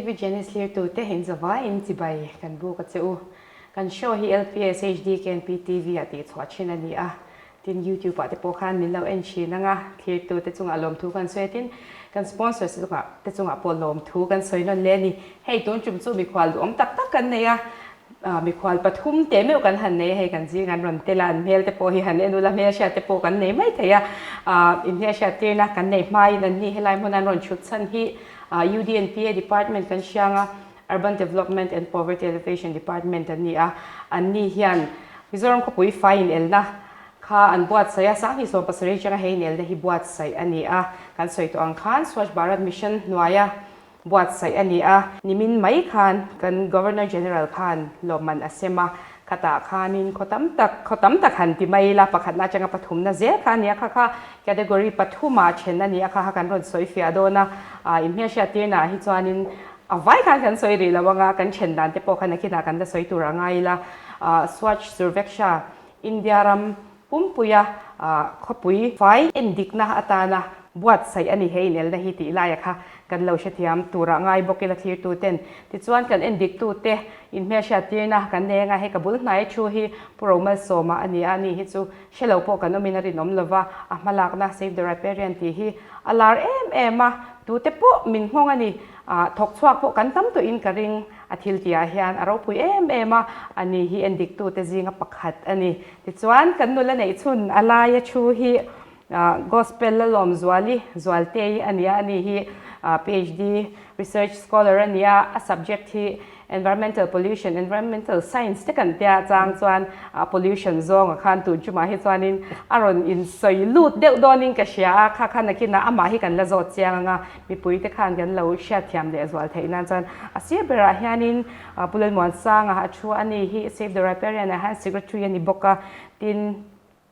TV Janice hlirtute inzavaiin chibai kan buk a che u. Kan show hi LPS HD KNP TV ah tihchhuah thin a ni a. Tin YouTube ah te pawh khan min lo en thin ang a, thlirtute chungah lawmthu kan sawi a tin kan sponsors chungah te chungah pawh lawmthu kan sawi nawn hle a ni. Hei tun tum chu mikhual duhawm tak tak kan nei a, mikhual pathum teh meuh kan han nei a, hei kan zing an rawn tel a, an hmel te pawh hi han en ula hmelhriat te pawh kan nei mai thei a, inhmelhriat tirna kan nei hmain an ni helai hmun an rawn chhut chhan hi UDNPA department kan hriang a, Urban Development and Poverty Alleviation Department an ni a, an ni hian Mizoram khawpui fai inelna kha an buatsaih a, 2017 atanga he inelna hi buatsaih a ni a, kan sawi tawh ang khan Swachh Bharat Mission hnuaia buatsaih a ni a. Nimin mai khan kan Governor General khan lawmman a sem a, khatah khanin khaw tam tak, khaw tam tak han ti mai ila, pakhatna atanga pathumna zel kha a ni a, kha kha category pathuma then a ni a, kha kha kan rawn sawi fiah dawn a, inhmelhriat tirnaah hi chuanin A vai khan kan sawi rih lo anga kan then dan te pawh kha nakinah kan la sawi tur a ngai ila. Swachh Surveksha, India ram pumpuia khawpui fai endikna atana buatsaih a ni he inelna hi tih laia kha kan lo hrethiam turah ngai bawk ila thlirtu ten. Tichuan kan endiktu te inhmelhriat tirna kan nei anga hei ka bul hnai thu hi Pu Romalsawma a ni a, ani hi chu hre lo pawh kan awmin a rinawm lova, a hmalakna Save the Riparian tih hi a lar em em a, tute pawh min nghawng a ni. Thawk chhuak pawh kan tam tawhin ka ring, a thil tihah hian a ropui em em a, ani hi endiktute zinga pakhat a ni. Tichuan, kan nula neih chhun a laia thu hi Gospel Lalawmzuali Zualtei a ni a, ani hi PhD Research Scholar a ni a, a subject hi Environmental Pollution, Environmental Science te kan tia chang chuan pollution zawnga khan tun chumah hi chuanin a rawn insawi lut deuh dawnin ka hria a, kha kha nakinah amah hi kan la zawt chiang ang a, mipui te khan kan lo hriatthiam leh zual theih nan chuan a sir berah hianin Pu Lalmuansanga a thu a ni hi Save the Riparian ah hian Secretary a ni bawk a, tin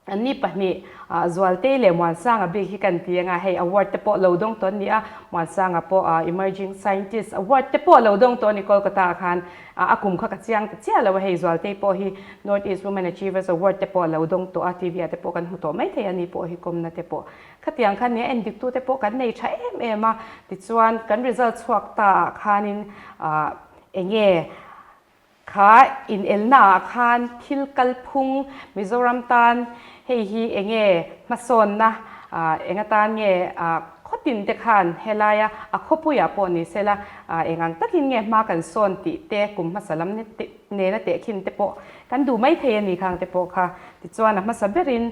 Anni pahnih, Zualtei leh Muansanga bik hi kan ti anga hei award te pawh lo dawng tawh an ni a, Muansanga pawh Emerging Scientist Award te pawh lo dawng tawh a ni Kolkata ah khan a kum kha ka chiang ta chiah lo a, hei Zualtei pawh hi North East Women Achievers Award te pawh lo dawng tawh a, TV ah te pawh kan hmu tawh maithei a ni pawh hi kawmna te pawh khatiang khan nia endiktu te pawh kan nei tha em em a, tichuan kan result chhuak ta ah khanin enge Kha inelnaah khan thil kalphung Mizoram tan hei hi enge hmasawnna eng atan nge khawtin te khan helaia a khawpuiah pawh ni sela eng ang takin nge hma kan sawn tih te kum hmasa lam nena tehkhin te pawh kan duh mai thei a ni khang te pawh kha. Tichuan a hmasa berin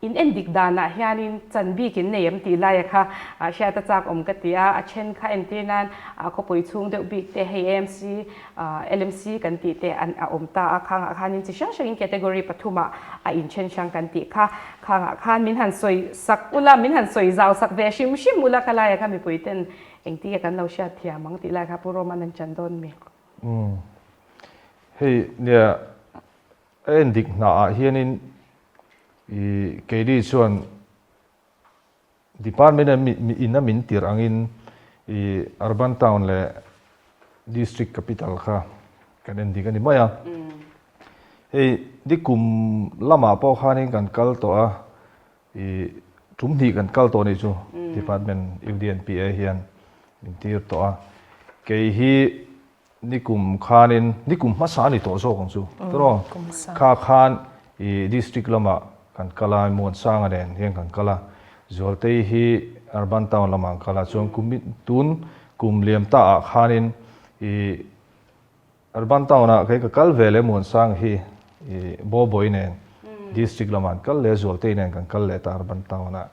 In en dik danah hianin chan bik in nei em tih laia kha hriat a chak awm ka ti a, a then kha entir nan khawpui chhung deuh bik te hei AMC, LMC kan tih te an a awm ta a, khangah khanin chi hrang hrangin category pathumah a in then hrang kan tih kha, khangah khan min han sawi sak ula, min han sawi zau sak ve hrim hrim ula kha laia kha mipui ten engtia kan lo hriat thiam ang tih lai kha Pu Roman an chan dawn mi. Umm hei nia a en dik hnaah hianin I keini chuan department a in a min tirh angin i urban town leh district capital kha kan en dik a ni mai a. Hei nikum lamah pawh khanin kan kal tawh a, i tum hnih kan kal tawh a nih chu department UDNPA hian min tir tawh a. Kei hi Nikum khanin, nikum hmasa a ni tawh zawk ang chu, tiraw? Kha khan i district lamah kan kal a, Muansanga nen hian kan kal a, Zualtei hi Urban Town lamah an kal a, chuan kum tun kum liam ta ah khanin i Urban Town ah kei ka kal ve leh Muansanga hi i Bawbawi nen district lamah an kal leh a, Zualtei nen kan kal leh ta Urban Town ah.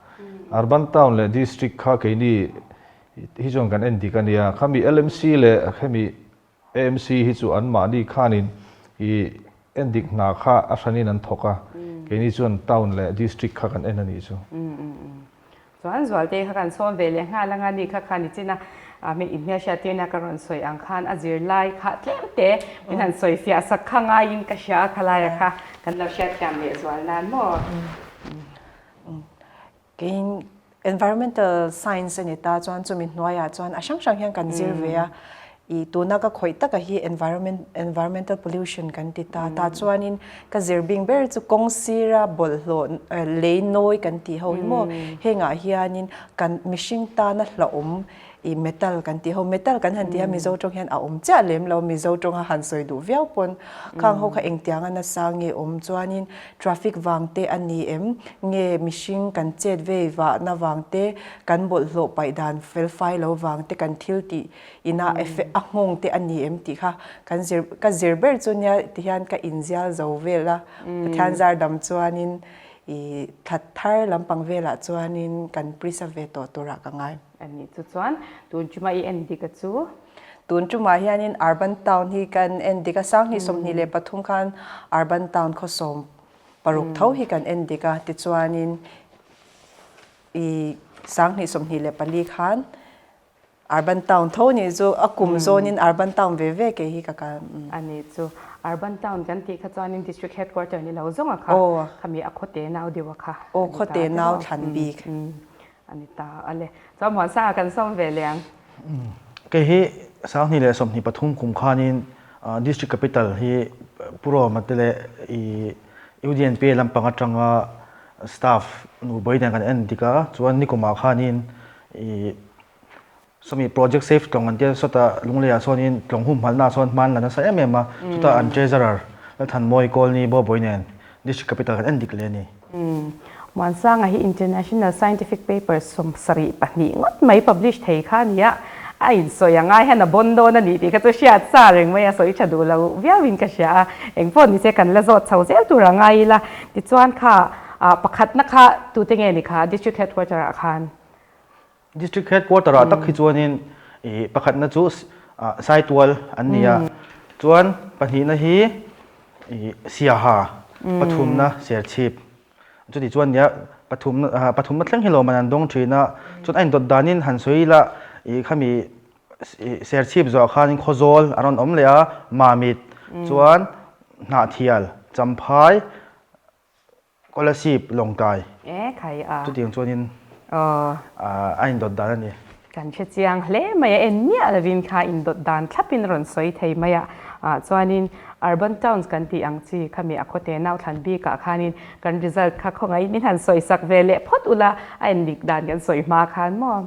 Urban Town leh district kha keini Hi chuan kan en dik a nia, khami LMC leh khami AMC hi chu an mahni khanin i en dik hna kha a hranin an thawk a, keini chuan town leh district kha kan en a nih chu. Chuan Zualte kha kan sawm ve leh nghal anga ni kha khan i chin a, mi inhmelhriat tirna ka rawn sawi ang khan a zirlai kha tlem te min han sawi fiah sak kha ngaiin ka hria a khalaia kha kan lo hriatthiam leh zual nan maw? Keiin environmental science a ni ta chuan chumi hnuaiah chuan a hrang hrang hian kan zir ve a, i tuna ka khawih taka hi environment environmental pollution kan ti ta ta chuanin ka zir bing ber chu kawng sira bawlhhlawh lei nawi kan tih ho hi maw hengah hianin kan mihring tana hlauhawm. I metal kan tih ho, metal kan han tih a Mizo tawng hian a awm chiah lem lo, Mizo tawnga han sawi duh viau pawn khang ho kha engtianga nasa nge awm chuanin traffic vang te a ni em nge mihring kan chet vei vahna vang te, kan bawlhhlawh paih dan fel fai lo vang te kan thil tih ina effect a nghawng te a ni em tih kha kan zir ka zir ber chu nia tihian ka inzial zo vel a, Pathian zar dam chuanin i thla thar lampang velah chuanin kan prisa ve tawh turah ka ngai. A nih chu chuan tun ṭuma i en dik a chu. Tun ṭumah hianin Urban Town hi kan en dik a, 2023 khan Urban Town khaw 16 tho hi kan en dik a, tichuanin i 2024 khan Urban Town tho nih chu a kum zawnin Urban Town ve ve kei hi ka kal. A nih chu Urban Town kan tih kha chuanin District Headquarter ni lo zawng a kha, khami a khawte nau deuh a kha. Aw khawte nau thlan bik. A ni ta a le. Chuan Muansanga kan sawm ve leh ang. Kei hi 2023 kum khanin District Capital hi Pu Roma te leh i UDNP lampang atanga staff nu bawi nen kan en dik a, chuan nikumah khanin i sawmi Project Safe tlawng an tia sawtah Lungleiah sawnin tlawng humhalhnaah sawn hman la nasa em em a, chutah an Treasurer Lalthanmawi Kawlni Bawbawi nen District Capital kan en dik leh a ni. Muansanga hi International Scientific Papers 72 ngawt mai publish thei kha a ni a, a insawi a ngai hian a bawn dawn a nih tih kha chu hriat sa reng mai a, sawi tha duh lo viauin ka hria a, engpawh ni se kan la zawt chho zel tur a ngai ila. Tichuan kha pakhatna kha tute nge ni kha District Headquarter ah khan? District Headquarter ah tak hi chuanin pakhatna chu Saitual an ni a, chuan pahnihna hi Siaha, pathumna Serchhip. Chuti chuan nia pathumna pathumna thleng hi lawmman an dawng thin a, chuan a indawt danin han sawi ila ih khami Serchhip zawh khanin Khawzawl a rawn awm leh a, Mamit chuan Hnahthial, Champhai, Kolasib Lawngtlai. E khai a. Chutiang chuanin a indawt dan a ni. Kan hre chiang hle mai a, en miah lovin kha indawt dan thlapin a rawn sawi thei mai a. Chuanin Urban Towns kan tih ang chi khami a khawte nau thlan bikah khanin kan result kha khawngaihin min han sawi sak ve leh phawt ula, a endik dan kan sawi hma khan maw.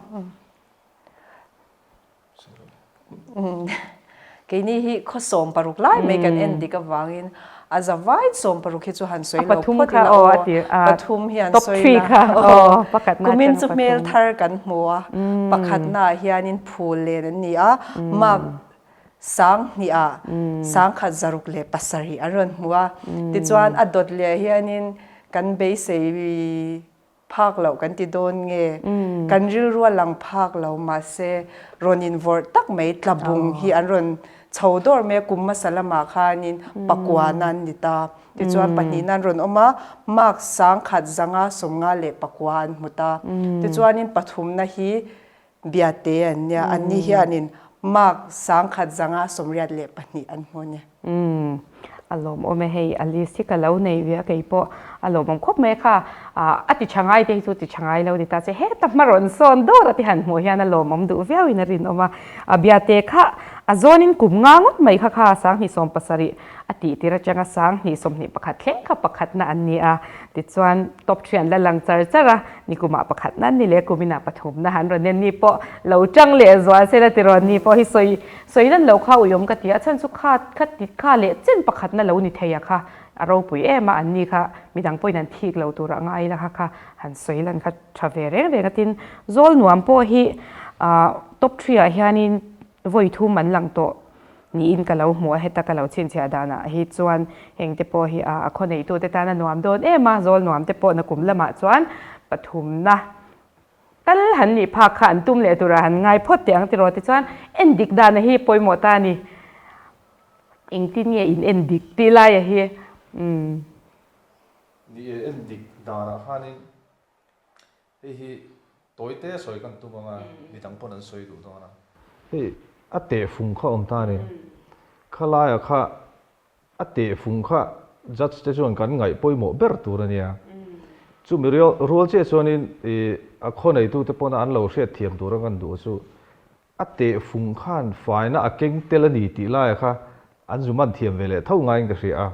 Keini hi khaw 16 lai mai kan en dik avangin a za vai 16 hi chu han sawi lo phawt ila aw, pathum hi an sawi la aw, kumin chu hmel thar kan hmu a, pakhatnaah hianin phul len an ni a, mark 2000ah 1167 an rawn hmu a, tichuan a dawt leh hianin kan beisei phak loh kan ti dawn nge? Kan rilru a lang phak lo mahse rawn invawrh tak mai tlabung hi an rawn chho dawr mai a, kum hmasa lamah khanin pakua na an ni ta. Tichuan pahnihna an rawn awm a, mark 1059 an hmu ta. Tichuanin pathumna hi Biate an nia, anni hianin mark 1182 an hmu a ni. Umm, a lawmawm e hei, a list hi ka lo nei ve a kei pawh a lawmawm khawp mai kha, a ti tha ngai te hi chu ti tha ngai lo ni ta che, heta hma rawn sawn dawr a ti han hmuh hian a lawmawm duh viau in a rinawm a, a Biate kha a zawnin kum nga ngawt mai kha kha 2070 A tih tir atanga 2021 thleng kha pakhatna an ni a, tichuan top thian la lang char char a, nikumah pakhatna an ni leh kuminah pathumna han rawn en ni pawh lo tang leh zual se la tirawn ni pawh hi sawi sawi lan lo kha uiawm ka ti a, chhan chu kha kha ti kha leh chen pakhatna lo ni thei a kha a ropui em a, an ni kha midang pawhin an thik lo tur a ngai la kha kha han sawi lan kha tha ve reng reng a tin zawl nuam pawh hi ah top three ah hianin vawi thum an lang tawh. Niin ka lo hmu a, heta ka lo chhinchhiah danah hi chuan heng te pawh hi a khaw neihtute tan a nuam dawn em a, zawl nuam te pawh nakum lamah chuan pathumna tal han nih phak kha an tum leh turah han ngai phawt teh ang tiraw tichuan endik dana hi pawimawh ta a ni. Engtin nge in endik tih laia hi umm. Ni e, endik danah khanin Hei hi tawi te sawi kan tum anga midang pawn an sawi duh dawn a. Hei a tehfung kha awm ta a ni. Khalaia kha a tehfung kha judge te chuan kan ngaih pawimawh ber tur a nia. Chumi rual chiah chuanin ih a khaw neitute pawna an lo hriatthiam tur a kan duh chu A tehfung khan faina a keng tel a ni tih laia kha an zu man thiam ve leh tho ngaiin ka hria a.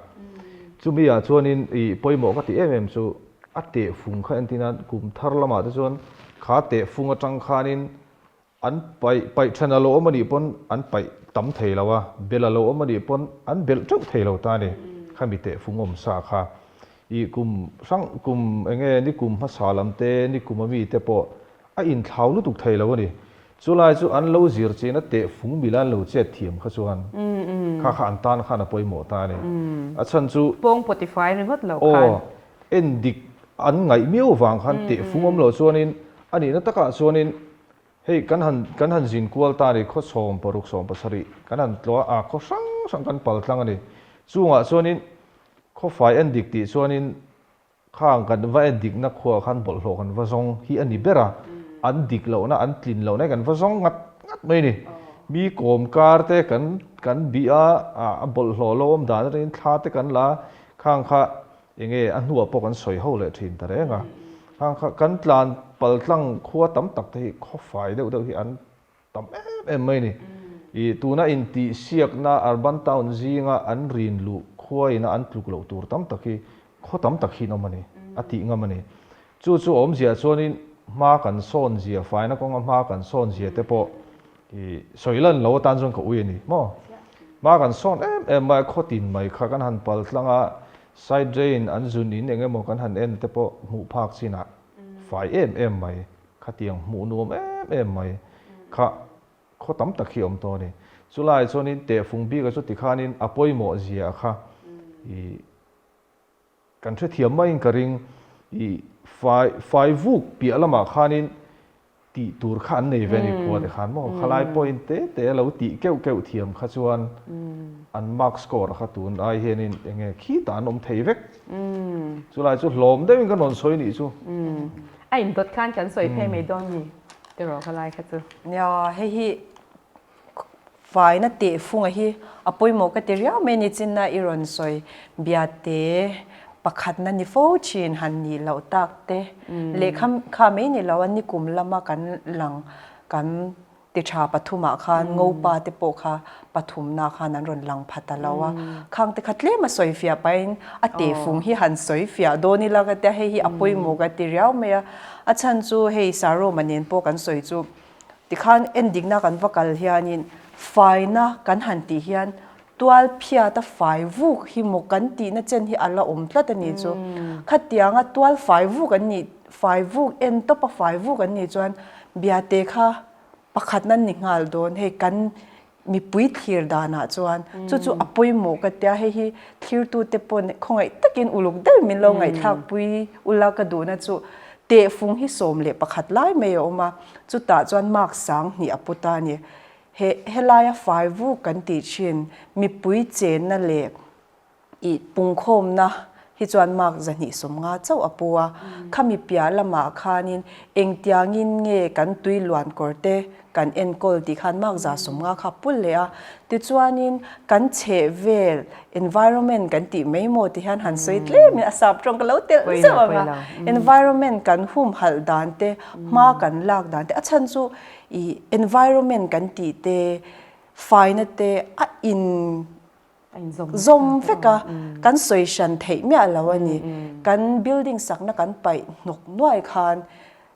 Chumi ah chuanin i pawimawh ka tih em em chu a tehfung kha entin a kum thar lamah te chuan kha tehfung atang khanin. An paih paih then a lo awm a nih pawn an paih tam thei lo a, belh a lo awm a nih pawn an belh teuh thei lo ta a ni. Khami tehfung awm sa kha i kum hrang kum eng nge ni kum hmasa lam te ni kum ami te pawh a inthlau lutuk thei lo a ni. Chulai chu an lo zir chin a tehfung mila an lo chet thiam kha chuan kha kha an tan khan a pawimawh ta a ni. A chhan chu. Pawng pawtifai ringawt lo khan. Aw, en dik an ngaih miau vang khan tehfung awm lo chuanin a nihna takah chuanin Hei kan han kan han zin kual ta a ni, khaw 16 17 kan han tlawh a, khaw hrang hrang kan pal tlang a ni. Chungah chuanin khawfai en dik tih chuanin khang kan va en dikna khuaah khan bawlhhlawh kan va zawng hi a ni ber a, an dik lohna an tlin lohna hi kan va zawng ngat ngat mai a ni. Mi kawm kar te kan kan bih a, a bawlhhlawh lo awm dan atangin thla te kan la a, khang kha Enge a hnuah pawh kan sawi ho leh thin ta reng a, khang kha kan tlan pal tlang khua tam tak te hi khawfai deuh deuh hi an tam em em mai a ni. Ih tuna intihsiakna urban town zinga an rin luh khua ina an tluk loh tur tam tak hi khaw tam tak hi an awm a ni, a tih ngam a ni. Chu chu awmzia chuanin hma kan sawn zia, faina kawnga hma kan sawn zia te pawh ih sawi lan lo atan chuan ka ui a ni maw. Hma kan sawn em em mai a, khaw tin mai kha kan han pal tlang a, Side drain an zun in eng emaw kan han en te pawh hmuh phak chinah fai em em mai, khatiang hmuh nuam em em mai kha khaw tam tak hi a awm tawh a ni. Chulai chuanin tehfung bika chu tikhanin a pawimawh zia kha ih kan hrethiam maiin ka ring ih fai fai vuk piah lamah khanin Tih tur kha an nei ve a ni khua te khan maw? Khalai point te te a lo tih keuh keuh thiam kha chuan an mark score kha tun ai hianin eng nge khitah an awm thei vek. Chulai chu hlawm deuhin kan rawn sawi nih chu. A indawt khan kan sawi phei mai dawn ni tiraw khalai kha chu. Nia, hei hi Faina tehfunga hi a pawimawh ka ti riau mai ni chinna i rawn sawi biate pakhatna ni fo thin han nih loh tak te lehkha kha mai ni lo a nikum lama kan lang kan ti tha pathumah khan ngopa te pawh kha pathumna khan an rawn lang pha ta lo a khang te kha tlem a sawi fiah pahin a tehfung hi han sawi fiah dawn ila ka tia hei hi a pawimawh ka ti riau mai a a chhan chu hei Saroma nen pawh kan sawi chu Tikhan endikna kan va kal hianin faina kan han tih hian tual phiata fai vuk hi maw kan tihna chen hi a la awm tlat a nih chu. Khatianga tual fai vuk an nih, fai vuk en tawpa fai vuk an nih chuan biate kha pakhat nan ni nghal dawn. Hei kan mipui thlir danah chuan chu chu a pawimawh ka tia hei hi thlirtute pawn khawngaih takin uluk deuh min lo ngaihthlakpui ula ka duhna chu tehfung hi 11 lai mai a awm a chutah chuan mark 2000 a pu ta a ni he helaia fai vuk kan tih thin mipui chenna leh I pungkhawmna hi chuan mark 250 chauh a pu a, khami piah lamah khanin engtiangin nge kan tui luan kawr te kan enkawl tih khan mark 150 kha a pul leh a. Tichuanin kan chhehvel, environment kan tih mai maw ti hian han sawi tlemin a sap tawng ka lo telh zeuh ang a. Environment kan humhalh dan te, hma kan lak dan te, a chhan chu i environment kan tih te, faina te a in Zawm vek a, kan sawi hran theih miah lo a ni. Kan building sakna kan paih hnawk nuai khan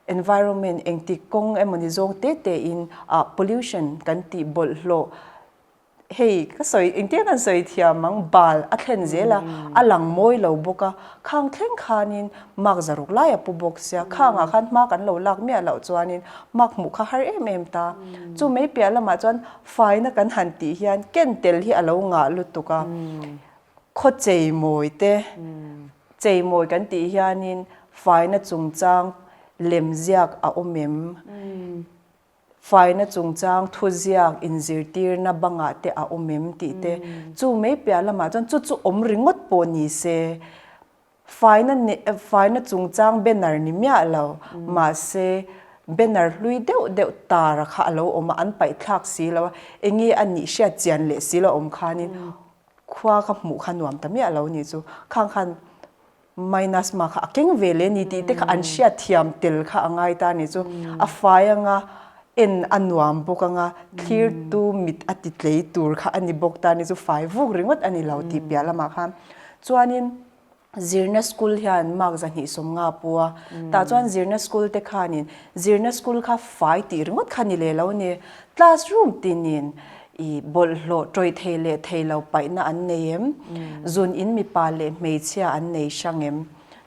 environment engtik kawng emawni zawng te te in ah pollution kan tih bawlhhlawh hei ka sawi engtin kan sawi thiam ang bal a thlen zel a, a lang mawi lo bawk a, khang thleng khanin mark 600 lai a pu bawk sia, khangah khan hma kan lo lak miah loh chuanin mark hmuh kha har em em ta. Chu mai piah lamah chuan Faina kan han tih hian ken tel hi a lo ngah lutuk a, khaw cheimawi te, cheimawi kan tih hianin faina chungchang lemziak a awm em? Faina chungchang thuziak inzirtirna bangah te a awm em tih te, chu mai piah lamah chuan chu chu awm ringawt pawh ni se, Faina faina chungchang banner ni miah lo, mahse banner hlui deuh deuh tara kha a lo awm a, an paih thlak si lo a, enge a nih hriat chian leh si lo awm khanin khua kha hmuh kha nuam ta miah lo ni chu. Khang khan minus mark kha a keng ve leh ni tih te kha an hriat thiam tel kha a ngai ta ni chu. A fai anga en a nuam bawk anga thlirtu mit a ti tlei tur kha a ni bawk ta ni chu fai vuk ringawt a ni lo tih piah lamah khan chuanin. Zirna school hian mark 250 a pu a, tah chuan zirna school te khanin zirna school kha fai tih ringawt kha ni leh lo ni. Classroom tinin i bawlhhlawh tawih thei leh thei lo paihna an nei em? Zun in mipa leh hmeichhia an nei hrang em?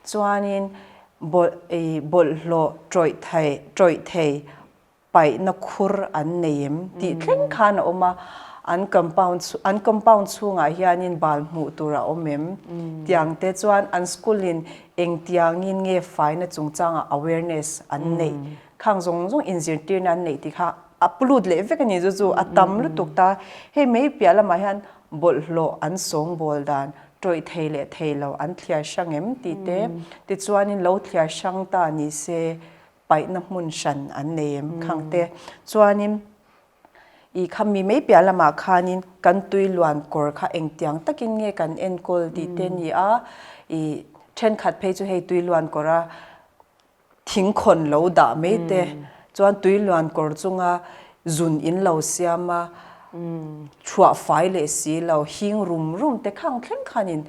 Chuanin bawlh i bawlhhlawh tawih thei tawih thei paihna khur an nei em tih thleng khan a awm a, an compound an compound chhungah hianin bal hmuh tur a awm em? Tiang te chuan an school in engtiangin nge faina chungchangah awareness an neih khang zawng zawng inzirtirna an neih tih kha a lut leh vek a ni chu chu a tam lutuk ta. Hei mai piah lamah hian bawlhhlawh an sawngbawl dan tawih thei leh thei lo an thliar hrang em tih te tichuanin lo thliar hrang ta ni se paihna hmun hran an nei em khang te chuanin i khami mai piah lamah khanin kan tui luan kawr kha engtiang takin nge kan enkawl tih te ni a i thenkhat phei chu hei tui luan kawr a thing khawn lo dah mai te chuan tui luan kawr chunga zun in lo siam a chhuah fai leh si lo hing rum rum te khang thleng khanin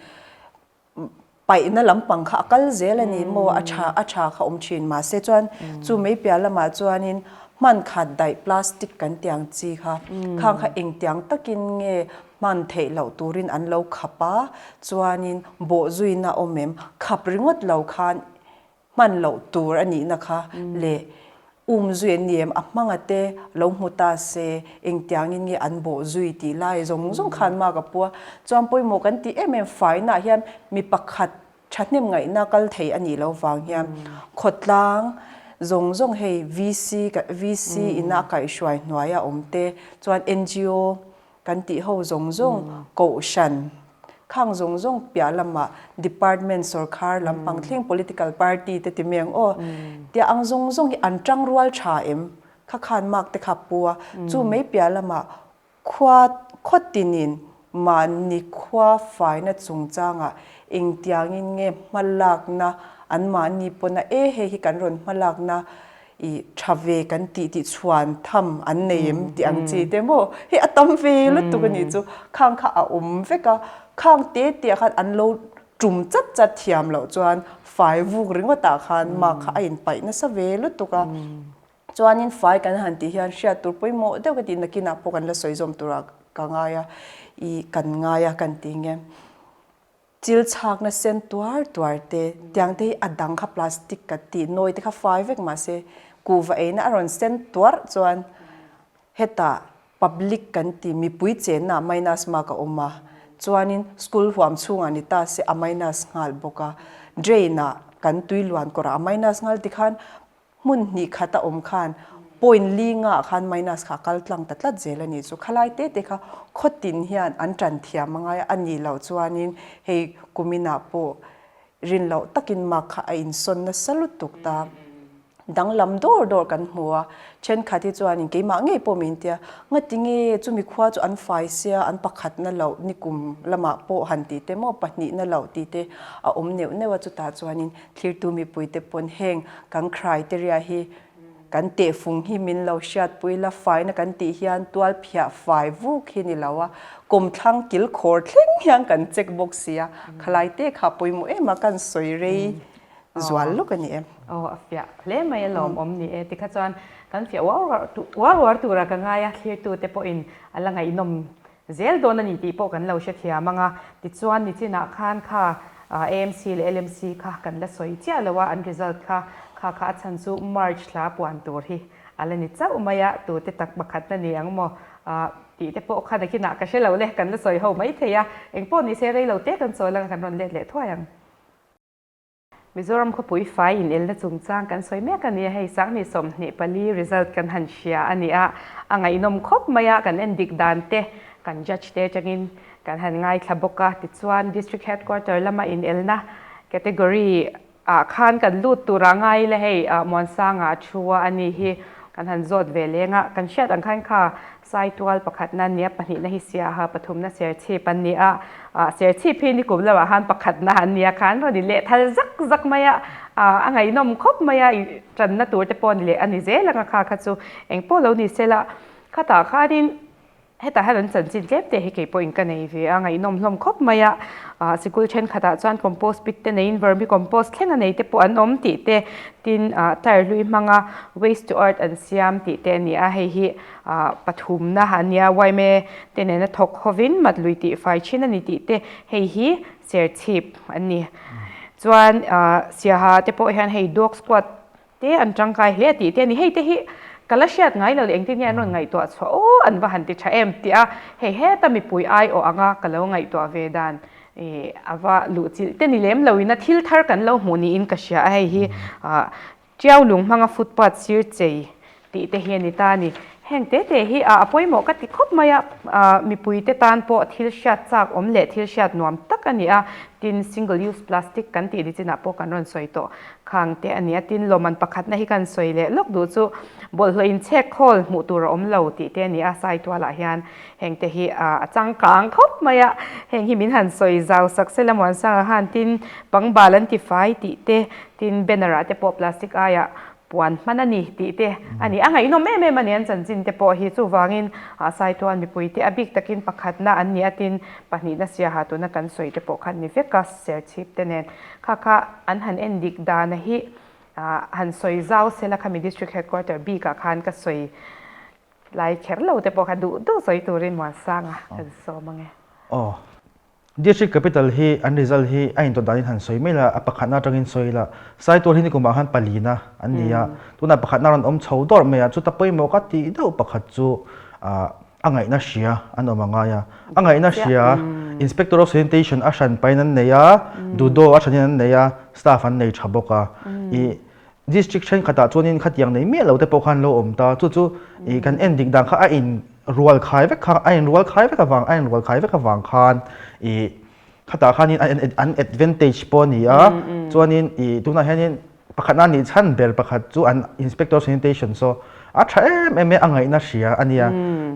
paihna lampang kha a kal zel a ni maw a tha a tha kha awm thin mahse chuan chu mai piah lamah chuanin hman khat daih plastic kan tiang chi kha khang kha engtiang takin nge hman theih loh turin an lo khap a chuanin bawhzuina awm em khap ringawt lo khan hman loh tur a nihna kha leh um zui an ni em, a hmanga te lo hmu ta se engtiangin nge an bawh zui tih lai zawng zawng khan mak a pu a. Chuan pawimawh kan tih em em fainaah hian mi pakhat thahnem ngaihna kal thei a nih loh vang hian khawtlang zawng zawng hei VC VC ina a kaihhruai hnuaia awm te chuan ngo Kan tih ho zawng zawng kohhran khang zawng zawng piah lamah department sorkhar lampang thleng political party te ti mai ang aw tia ang zawng zawng hi an tang rual tha em kha khan mark te kha pu a chu mai piah lamah khua khaw tinin mahni khua faina chungchangah engtiangin nge hmalakna an mahni pawna e hei hi kan rawn hmalakna I tha ve kan tih tih chhuan tham an nei em tih ang chi te maw hei a tam ve lutuk a nih chu khang kha a awm vek a khang te te ah khan an lo tum chat chat thiam loh chuan fai vuk ringawt ah khan mark kha a in paih nasa ve lutuk a chuanin fai kan han tih hian hriat tur pawimawh deuh ka tih nakinah pawh kan la sawi zawm turah ka ngai a i kan ngai a kan ti nge. Chil chhakna sen tuar tuar te, tiang te hi a dang kha plastic ka ti, nawi te kha fai vek mahse kuhva eina a rawn sen tuarh chuan hetah public kan ti mipui chenna ah minus mark a awm a, chuanin school huam chhungah ni ta se a minus nghal bawk a, drain ah kan tui luan kawrah a minus nghal tikhan Hmun hnih khat a awm khan point li nga ah khan minus kha a kal tlang ta tlat zel a nih chu. Khalai te te kha khaw tin hian an tan thiam a ngai a, a nih loh chuanin hei kuminah pawh rin loh takin mark kha a insawn nasa lutuk ta. Danglam dawr dawr kan hmu a, thenkhat hi chuanin keimah ngei pawh min tia, ngatinge chumi khua chu an fai sia, an pakhatna loh nikum lamah pawh han tih te maw pahnihna loh tih te a awm neuh neuh a, chutah chuanin Thirtu mipuite pawn heng kan criteria hi kan tehfung hi min lo hriatpui la, faina kan tih hian tual phiah fai vuk hi ni lo a, kawmthlang kil khawr thleng hian kan check bawk si a, khalai te kha pawimawh em a kan sawi rei zual lawk a ni em. Aw a fiah hle mai a lawmawm ni e tikha chuan kan fiah uar uar uar tura ka ngai a, thlirtute pawhin a la ngaihnawm Zel dawn a ni tih pawh kan lo hrethiam ang a, tichuan nichinah khan kha AMC leh LMC kha kan la sawi chiah lo a, an result kha kha kha a chhan chu March thla puan tur hi a la ni chauh mai a, tute tak pakhatna ni ang maw tih te pawh kha nakinah ka hre lo le, kan la sawi ho mai thei a, engpawh ni se rei lo te kan chawl ang a kan rawn let leh thuai ang. Mizoram khawpui fai inelna chungchang kan sawi mek a ni a, hei Sanghnih 24 result kan han hria a ni a, a ngaihnawm khawp mai a, kan en dik dan te kan judge te atangin kan han ngaithla bawk a, tichuan District Headquarter lama inelna category ah khan kan lut tur a ngai le hei Muansanga a thu a a ni hi kan han zawt ve leng a, kan hriat ang khan kha Saitual pakhatna a nia, pahnihna hi Siaha, pathumna Serchhip an ni a. Serchhip hi nikum lamah khan pakhatna an nia khan rawn in leh thal zak zak mai a, a ngaihnawm khawp mai a, tanna tur te pawh a ni leh a ni zel ang a kha kha chu engpawh lo ni se la, khatah khanin. Hetah hian an chanchin tlem te hi kei pawhin ka nei ve a, ngaihnawm hlawm khawp mai a. Ah sikul thenkhatah chuan compost pit te neiin vermicompost thleng a nei te pawh an awm tih te, tin ah tyre hlui hmanga waste to art an siam tih te a ni a, hei hi ah pathumna a nia yma te nena thawk hovin mat lui tih fai thin a ni tih te hei hi serchhip an ni. Chuan ah Siaha te pawh hian hei dog squad Te an tangkai hle a tih te a ni. Hei te hi ka la hriat ngai lo leh engtin nge an rawn ngaihtuah chhuah aw an va han ti tha em tih a, hei heta mipui aiawh anga ka lo ngaihtuah ve dan ih a va luh chilh te ni lem loin a thil thar kan lo hmuh niin ka hria a, hei hi ah Tiau lung hmanga footpath sir chei tih te hi a ni ta a ni. Heng te te hi a pawimawh ka ti khawp mai a, mipui te tan pawh thil hriat chak awm leh thil hriat nuam tak a ni a, tin single use plastic kan tih ni chinah pawh kan rawn sawi tawh khang te a ni a, tin lawmman pakhatna hi kan sawi leh lawk duh chu bawlhhlawh inchhek khawl hmuh tur a awm lo tih te a ni a, Saitualah hian heng te hi a changkang khawp mai a, heng hi min han sawi zau sak sela Muansanga khan tin pangbal an ti fai tih te, tin banner ah te pawh plastic aiah Puan hman a ni tih te a ni. A ngaihnawm em em a ni an chanchin te pawh hi. Chuvangin Saitual mipui te a bik takin pakhatna an ni a tin pahnihna siaha tuna kan sawi te pawh khan ni vek a serchhip te nen kha kha an han en dik dana hi han sawi zau sela khami district headquarter bikah khan ka sawi lai kher lo te pawh kha duh duh sawi turin Muansanga kan sawm ang e. Aw. District Capital hi an result hi a intawt danin han sawi mai la, a pakhatna atangin sawi ila, Saitual hi nikumah khan palina an ni a, tunah pakhatna rawn awm chho dawrh mai a, chuta pawimawh ka tih deuh pakhat chu a ngaihna hria an awm a ngai a, a ngaihna hria Inspector of Sanitation a hran pahin an nei a, Dudo a hranin an nei a, staff an nei tha bawk a, ih District thenkhatah chuanin khatiang nei miah lo te pawh khan lo awm ta, chu chu ih kan en dik dan kha a in rual khai vek kha a in rual khai vek avang a in rual khai vek avang khan ih khatah khanin an advantage pawh a ni a, chuanin ih tunah hianin pakhatna nih chhan ber pakhat chu an inspector sanitation saw a tha em em e a ngaihna hria a nia,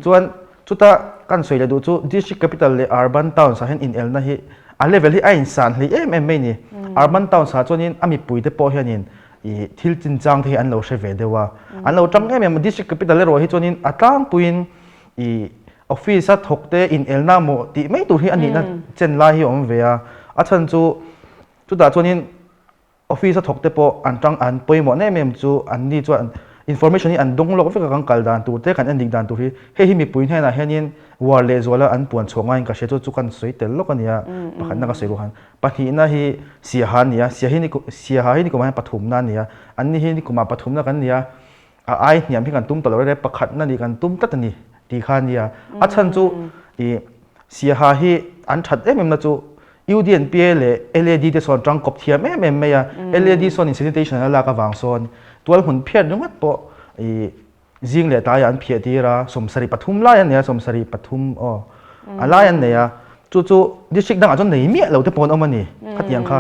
chuan Chuta kan sawi leh duh chu District Capital leh Urban Towns ah hian inelna hi a level hi a insan hlei em em mai ni. Urban Towns ah chuanin a mipuite pawh hianin ih thil chinchang te hi an lo hre ve deuh a. An lo tang em em a, District Capital erawh hi chuanin a tlangpuiin ih office a thawk te inelna maw tih mai tur hi a nihna chen lai hi a awm ve a. A chhan chu chutah chuanin Office a thawk te pawh an tang an pawimawh na em em chu an ni chuan information hi an dawng lawk vek a kan kal dan tur te kan en dik dan tur hi hei hi mipui hnenah hianin war leh zuala an puan chhuah ngaiin ka hria chu chu kan sawi tel lawk a nia pakhatna ka sawi ruah han pahnihna hi siaha a ni a siahi ni siaha hi nikumah hian pathumna a ni a an ni hi nikumah pathumna kan ni a a ai hniam hi kan tum ta lo reng reng pakhatna nih kan tum tlat a ni tih kha a nia a chhan chu ih siaha hi an that em em na chu UDNPA leh LAD te sawn tangkawp thiam em em mai a, LAD sawn in sanitation an lak avang sawn tual hmun phiat ringawt pawh i zing leh tlaiah an phiah tir a, 73 lai an nei a, 73 aw a lai an nei a, chu chu district dangah chuan nei miah lo te pawh an awm a ni, khatiang kha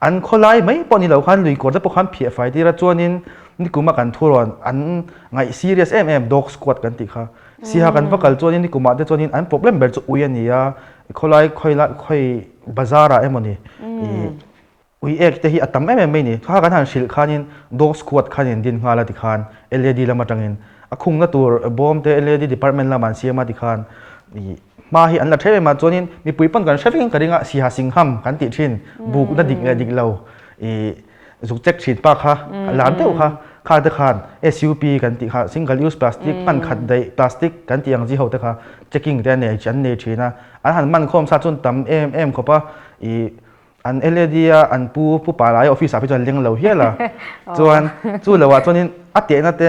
an khawlai mai pawh ni lo khan lui kawr te pawh khan phiah fai tir a, chuanin nikuma kan thurawn an ngaih serious em em dog squad kan tih kha Siha kan va kal chuanin ni kumah te chuanin an problem ber chu ui a ni a, khawlai khawilai khawi bazar ah emaw ni ih ui ek te hi a tam em em mai ni. Kha kan han hrilh khanin dog squad khan in din nghal a tikhan LAD lam atangin a khungna tur bawm te LAD department lamah an siam a tikhan ih hma hi an la ṭhem em a chuanin mipui pawn kan hre vek in ka ring a Siha Singham kan tih ṭhin bukna dik leh dik lo ih zuk check thin pa kha lar deuh kha kha te khan SUP kan tih kha single use plastic hman khat daih plastic kan tih ang chi ho te kha checking te an nei an nei thin a an han man khawm sa chuan tam em em khawp a ih an LAD a an pu pu pa lai office ah phei chuan leng lo hial a chuan chu lo ah chuanin a tehna te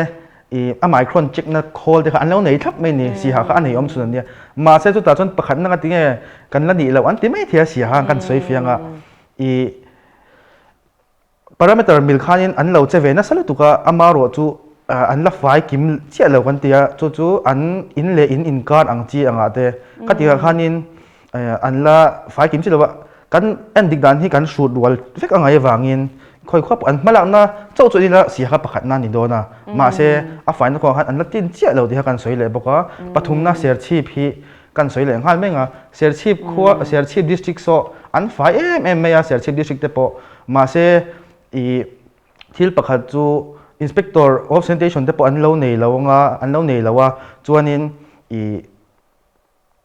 ih a micron check na khawl te kha an lo nei thlap mai ni siha kha a nei awm chhun an nia mahse chutah chuan pakhat na nga tinge kan la nih loh an ti mai thei a siha kan sawi fiang a ih Parameter mil khanin an lo che ve nasa lutuk a, ama ruah chu an la fai kim chiah lo kan ti a, chu chu an in leh in inkar ang chi angah te khatikah khanin an la fai kim chiah lo a, kan en dik dan hi kan hrut rual vek a ngai avangin khawi khuap an hmalakna chauh chu ila siaha pakhatna a ni dawn a, mahse a faina kawngah khan an la tin chiah lo tih kha kan sawi leh bawk a, pathumna serchhip hi kan sawi leh nghal meng a, Serchhip khua Serchhip district saw an fai em em mai a Serchhip district te pawh mahse ih thil pakhat chu inspector of sanitation te pawh an lo nei lo anga an lo nei lo a chuanin ih.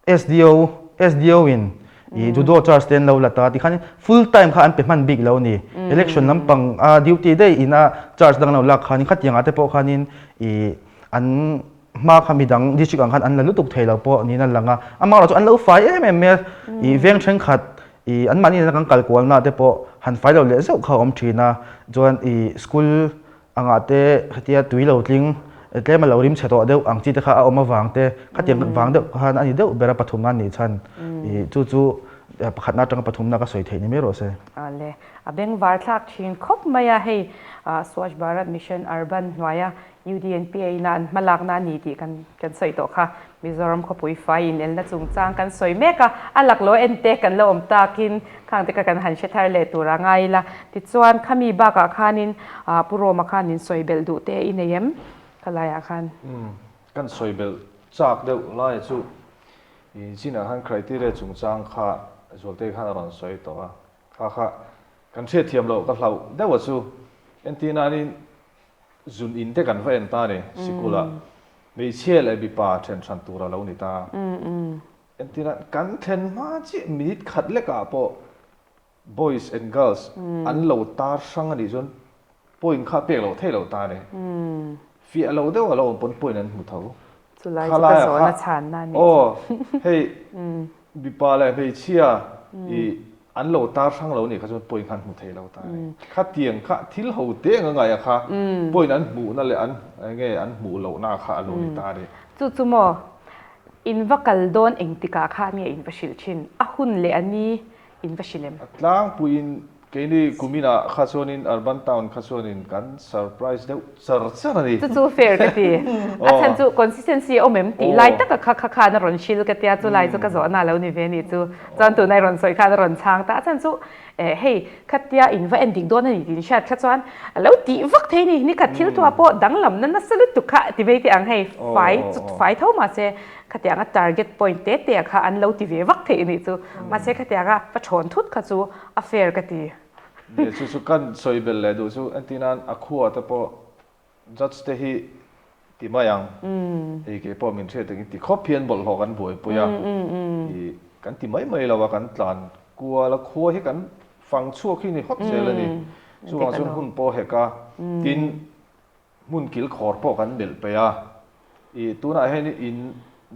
SDO SDO in i judo charge te an lo la ta tikhan full time kha an pe hman bik lo ni election lampang a duty daih ina charge dang lo lak khanin khatiang ah te pawh khanin i an hma kha midang district ang khan an la lutuk thei lo pawh niin a lang a amaherawhchu chu an lo fai em em mai a i veng thenkhat i anmahni nena kan kal kualna te pawh han fai lo leh zeuh kha a awm thin a chuan i school Angah te hetia tui lo tling tlem a lo rim chhe tawh deuh ang chi te kha a awm avang te khatiang vang deuh khan a ni deuh ber a pathumna a nih chhan i chu chu pakhatna atanga pathumna ka sawi theih ni mai rawh se. Awle, a bengvar thlak thin khawp mai a, hei Swachh Bharat Mission Urban hnuaia UDNPA ina an hmalakna a ni tih kan kan sawi tawh kha. Mizoram khawpui fai inelna chungchang kan sawi mek a, a laklawh en te kan la awm takin khang te kha kan han hre thar leh tur a ngai ila. Tichuan, khami bakah khanin Pu Roma khan min sawi belh duh te i nei em? Ka laiah khan. Umm, kan sawi belh chak deuh laia chu i chinah khan criteria chungchang kha Zualtei khan a rawn sawi tawh a, kha kha kan hriatthiam loh ka hlauh deuh a chu. Entirnanin Zun in te kan va en ta a ni, sikula hmeichhia leh mipa then hran tur a lo ni ta. Entirna, kan thlen hma chiah minute khat lekah pawh boys and girls an lo tar hrang a nih chuan point kha pek loh theih loh ta a ni. Fiah lo deuh a lo awm pawn point an hmu tho. Chulai chu ka zawhna chhanna a nih chu. Aw, hei mipa leh hmeichhia i an lo tar hrang lo nih kha chuan point kha an hmu thei lo ta a ni. Khatiang kha thil ho te anga ngaih a kha point an hmuhna leh an enge an hmuh lohna kha a lo ni ta a ni. Chu chu maw in va kal dawn engtikah khan nge in va hrilh thin? A hun leh a ni in va hrilh em? A tlangpuiin keini kuminah kha chuanin Urban Town kha chuanin kan surprise deuh char char a ni. Chu chu fair ka ti. A chhan chu consistency a awm em tih lai taka kha kha khan a rawn hrilh ka tia, chu lai chu ka zawhna a lo ni ve a nih chu. Chuan tunah i rawn sawi khan a rawn chhang ta. A chhan chu eh hei khatia in va en dik dawn a ni tih in hriat kha chuan a lo tih vak thei a ni. Nikhat thil thuah pawh danglamna nasa lutuk kha ti mai teh ang hei fai chu fai tho mahse Khatiang a target point te te kha an lo ti ve vak theih anih chu. Mahse khatiang a va thawn thut kha chu a fair ka ti. Nia chu chu kan sawi belh leh duh chu entir nan a khua te pawh judge te hi ti mai ang. Hei kei pawh min hriat takin ti khawp hian bawlhhlawh kan buaipui a. I kan ti mai mai lo a kan tlan kual a khua hi kan fang chhuak hi ni hawt zel a ni. Chuvang chuan hun pawh hek a tin Hmun kil khawr pawh kan melh peih a, i tunah hian in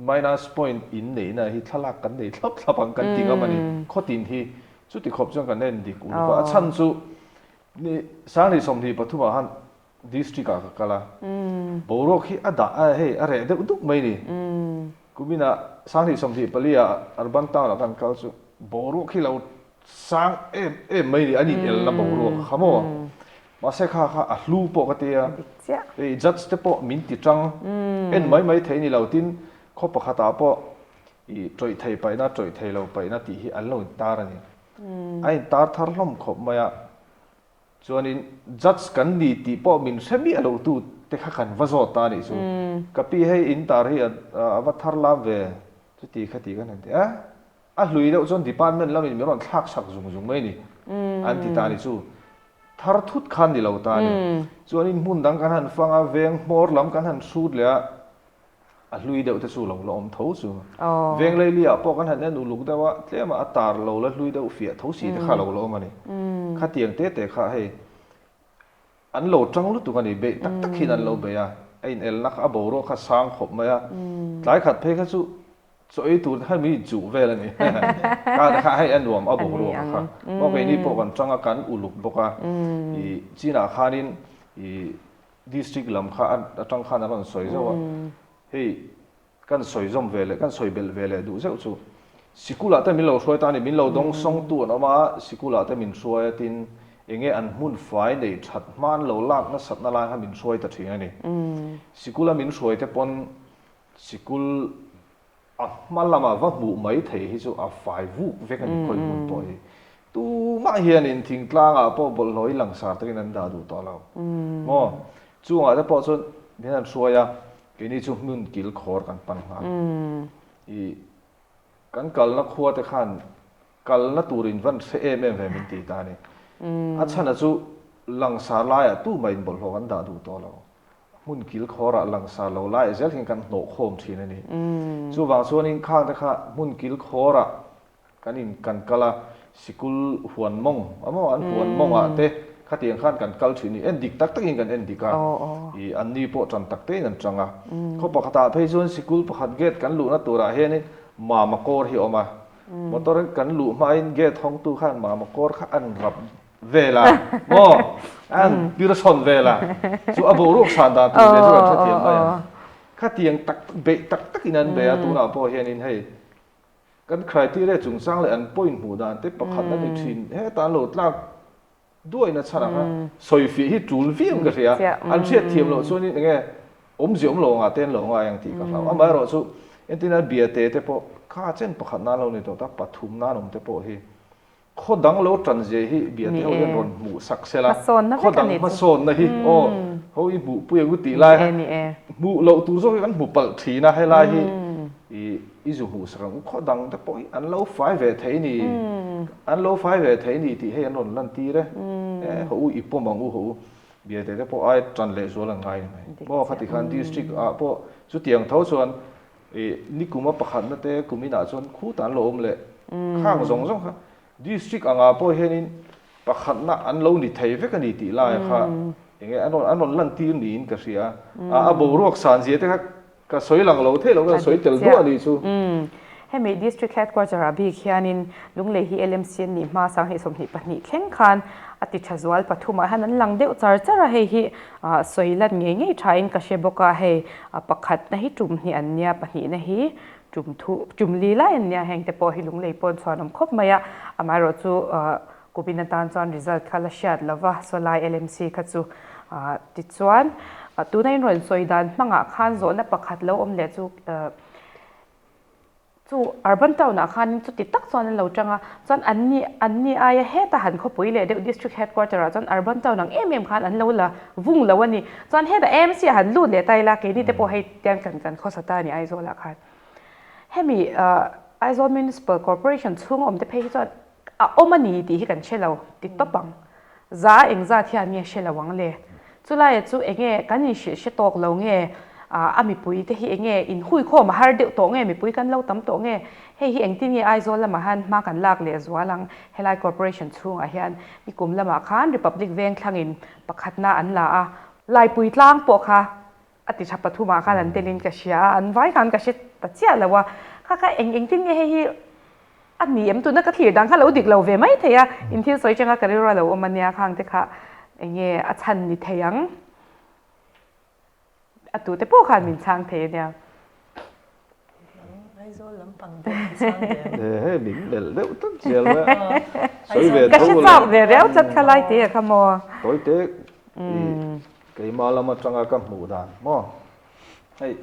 minus point in neihna hi thlalak kan nei thlap thlap ang kan ti ngam a ni. Khawtin hi chuti khawp chuan kan en dik uluk a, a chhan chu ni Sanghnih 23 ah khan district ah ka kal a, boruak hi a dah a hei a reh deuh duk mai ni. Kuminah Sanghnih 24 ah urban town ah kan kal chu boruak hi lo Sang em em mai ni, an in elna boruak kha maw? Mahse kha kha a hlu pawh ka tia, hei judge te pawh min ti tang, en mai mai thei ni lo tin khaw pakhatah pawh i tawih thei paihna tawih thei lo paihna tih hi an lo in tar a ni. A in tar thar hlawm khawp mai a, chuanin judge kan ni tih pawh min hre miah lo tu te kha kan va zawt ta a nih chu. Ka pi hei in tar hi a va thar lam ve chuti khati kan han ti a. A hlui deuh chuan department lamin min rawn thlak sak zung zung mai a ni. An ti ta a ni chu. Thar thut khan ni lo ta a ni. Chuanin hmun dang kan han fang a, veng hmawr lam kan han hrut leh a, a hlui deuh te chu lo la awm tho chu. Veng leili ah pawh kan han en uluk deuh a, tlem a tar lo la hlui deuh fiah tho si te kha lo la awm a ni. Khatiang te te kha hei An lo tang lutuk a ni, beih tak tak hian an lo bei a, a inelna kha a boruak kha sang khawp mai a, tlai khat phei kha chu chaw ei tur te khan min inchuh vel a ni, ka kha hei a nuam a boruak a kha, maw keini pawh kan tang a kan uluk bawk a, ih chinah khanin ih district lam kha atang khan an rawn sawi zauh a, hei Kan sawi zawm ve leh kan sawi belh ve leh duh zeuh chu sikulah te min lo hruai ta a ni, min lo dawng sawngtu an awm a, sikulah te min hruai a tin enge an hmun fai neih that hma an lo lak nasatna lai kha min hruai ta thin a ni. Sikula min hruai te pawn sikul a hma lama va hmuh mai thei hi chu a fai vuk vek a ni khawi hmun pawh hi. Tumah hianin thingtlangah pawh bawlhhlawh hi langsar takin an dah duh tawh lo maw? Chungah te pawh chuan min han hruai a, Keini chu hmun kil khawr kan pan nghal. I kan kalna khua te khan kalna tur in van hre em em ve min ti ta a ni. A chhana chu langsar laiah tumah in bawlhhlawh kan dah duh tawh lo. hmun kilkhawrah langsar lo lai zel hian kan hnawh khawm thin a ni. Chuvang chuanin khangte kha hmun kilkhawrah kan in kan kal a, sikul huan mawng a maw an huan mawngah te khatiang khan kan kal thin a ni. En dik tak takin kan en dik a, ih an ni pawh tan tak tein an tang a. Khaw pakhatah phei chuan sikul pakhat gate kan luhna turah hianin mama kawr hi a awm a, motor kan luh hmain gate hawngtu khan mama kawr kha an rap vel a maw an pir sawn vel a chu a boruak san dan tur ve chu kan hrethiam mai ang khatiang tak beih tak takin an bei a tunah pawh hianin hei kan criteria chungchang leh an point hmuh dan te pakhat a ni thin heta an lo tlak duaina chhan ang a sawifiah hi tul viau ka hria an hriatthiam loh chuanin enge awmzia awm lo angah te an lo ngai ang tih ka hlau amaherawh chu entirna biate te pawh kha chen pakhat nan lo ni tawh ta pathum nan awm te pawh hi Khaw dang lo tan zia hi biate ho hian rawn hmuh sak se la, khaw dang hmasawnna hi aw ho i hmuh pui ang u tih lai kha hmuh loh tur zawk hi kan hmu palh thin a, helai hi i zu hmuh sak ang u, khaw dang te pawh hi an lo fai ve thei ni, an lo fai ve thei ni tih hei an rawn lan tir e, e haw u i pawm ang u haw u, biate te pawh ai tan leh zual an ngai ni mai, maw khati khan district ah pawh chutiang tho chuan Ih, nikuma pakhatna te kum inah chuan khutah an lo awm leh khang zawng zawng kha district angah pawh hianin pakhatna an lo ni thei vek a ni tih lai kha eng nge an rawn an rawn lantir niin ka hria a, a boruak san zia te kha ka sawi lang lo theih lo ka sawi tel duah a nih chu. Hemi district headquarter ah bik hianin Lunglei hi LMC an nih hma sanghnih 22 thleng khan a ti tha zual pathumah hian an lang deuh char char a, hei hi Sawi lan ngei ngei thain ka hre bawk a, hei pakhatna hi tum hnih an nia, pahnihna hi tum thu tum li lai an nia, heng te pawh hi lunglei pawn chhuan awm khawp mai a, amaherawh chu kumin atan chuan result kha la hriat lo va, saw lai LMC kha chu tichuan tuna in rawn sawi dan hmangah khan zawhna pakhat lo awm leh chu Chu Urban Town ah khanin chuti tak chuan an lo tang a, chuan an ni an ni aia heta han khawpui leh deuh District Headquarter ah chuan Urban Town ang em em khan an lo la vung lo a ni. Chuan heta AMC ah han lut leh ta ila keini te pawh hei tiang kan kan khawsa ta a ni Aizawl ah khan. Hemi Aizawl Municipal Corporation chhung awm te phei hi chuan A awm a ni tih hi kan hre lo ti tawp ang. Za engzat hian nge hre lo ang le? Chulaia chu enge kan inhrilh hre tawk lo nge? A mipui te hi enge inhuikhawm a har deuh tawh nge? Mipui kan lo tam tawh nge? Hei hi engtin nge Aizawl lamah hian hma kan lak leh zual ang? Helai Corporation chhungah hian nikum lamah khan Republic Vengthlangin pakhatna an la a, Laipui tlang pawh kha a ti tha pathumah khan an telin ka hria a, an vai khan ka hre ta chiah lo a, kha kha eng engtin nge hei hi a ni em tuna ka thlir dan kha lo dik lo ve mai thei a, in thil sawi changa ka rilru a lo awm a nia khang te kha eng nge a chhan ni thei ang a tute pawh khan min chhang thei a nia. Aizawl lampang deuh an chhang ve ang. He he min melh deuh tlat zel mai a, sawi ve tho. Ka hre chak ve riau tlat kha lai te a kha maw. Tawi te i keimah lam atanga ka hmuh dan maw. Hei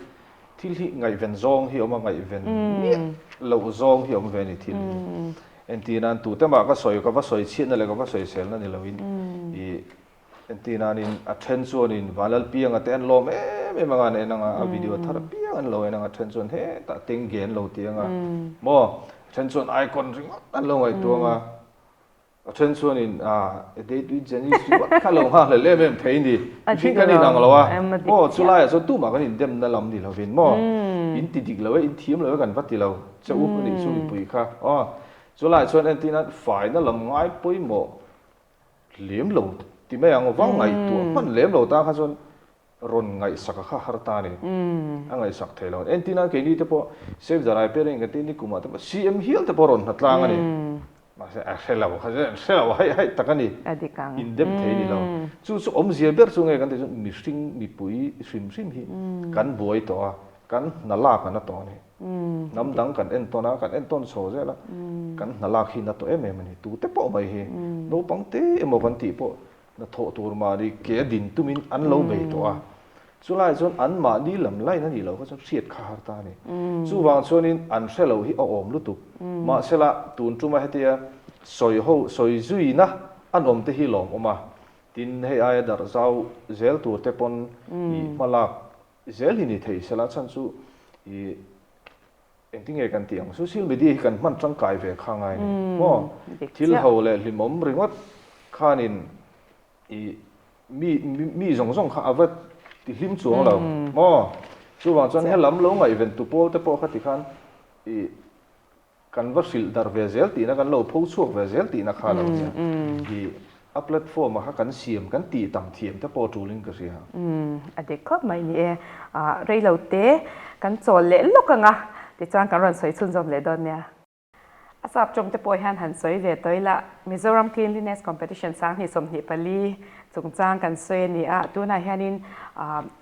thil hi ngaihven zawng hi a awm a, ngaihven miah loh zawng hi a awm ve a ni thil hi. Entir nan tute mah ka sawi ka va sawi chhiatna leh ka va sawi selna ni loin i Entir nanin a then chuanin Vanlalpianga te an lawm em em anga an en anga, a video thar apiang an lo en anga, a then chuan hetah tengge an lo ti anga maw, a then chuan icon ringawt an lo ngaihtuah anga, a then chuanin a date with Janice ringawt kha lo nghakhlel em em thei ni, mihring kan inang lo a maw, chulaiah chuan tumah kan indemna lam ni lovin maw, in ti dik lo e, in thiam lo e kan va ti lo che u anih chu mipui kha aw, chulaiah chuan entir nan faina lam ngai pawimawh Lem lo ti mai ang, va ngaihtuah hman lem lo ta kha chuan rawn ngaihsak a kha har ta a ni. A ngaihsak thei lo. Entir nan keini te pawh Save the Rai Pering kan tih nikumah te pawh CM hial te pawh rawn hnatlang a ni. Mahse a hre lo kha chuan hre lo haih haih tak a ni. Indem thei a ni lo. Chu chu awmzia ber chu nge kan tih chuan mihring mipui hrim hrim hi kan buai tawh a, kan hna lak a na tawh a ni. Hnam dang kan entawn a, kan entawn chho zel a, kan hna lak hi na tawh em em a ni. Tute pawh mai hi naupang te emaw kan tih pawh hnathawh tur mahni ke a din tumin an lo bei tawh a. Chulai chuan an mahni lam line a nih loh kha chuan hriat kha har ta a ni. Chuvang chuanin an hre lo hi a awm lutuk. Mahsela tun tuma hetia sawi ho sawi zuina an awm te hi lawmawm a. Tin, hei aia darh zau zel tur te pawn i hmalak Zel hi ni thei sela chhan chu i engtin nge kan tih ang social media hi kan hman tangkai ve kha ngai ni maw thil ho leh hlimawm ringawt khanin i mi mi zawng zawng kha a va. ti hlim chuang lo maw? Chuvang chuan helam lo ngaihven tu pawl te pawh kha tikhan ih kan va hrilh darh ve zel tihna kan lo pho chhuak ve zel tihna kha lo nia. Ih a platform a kha kan siam kan tih tam thiam te pawh tulin ka hria. A dik khawp mai ni e. Rei lo te kan chawl leh lawk ang a, tichuan kan rawn sawi chhunzawm leh dawn nia. A sap tawng te pawh hian han sawi ve tawh ila, Mizoram Cleanliness Competition 2024 chungchang kan sawi a ni a, tunah hianin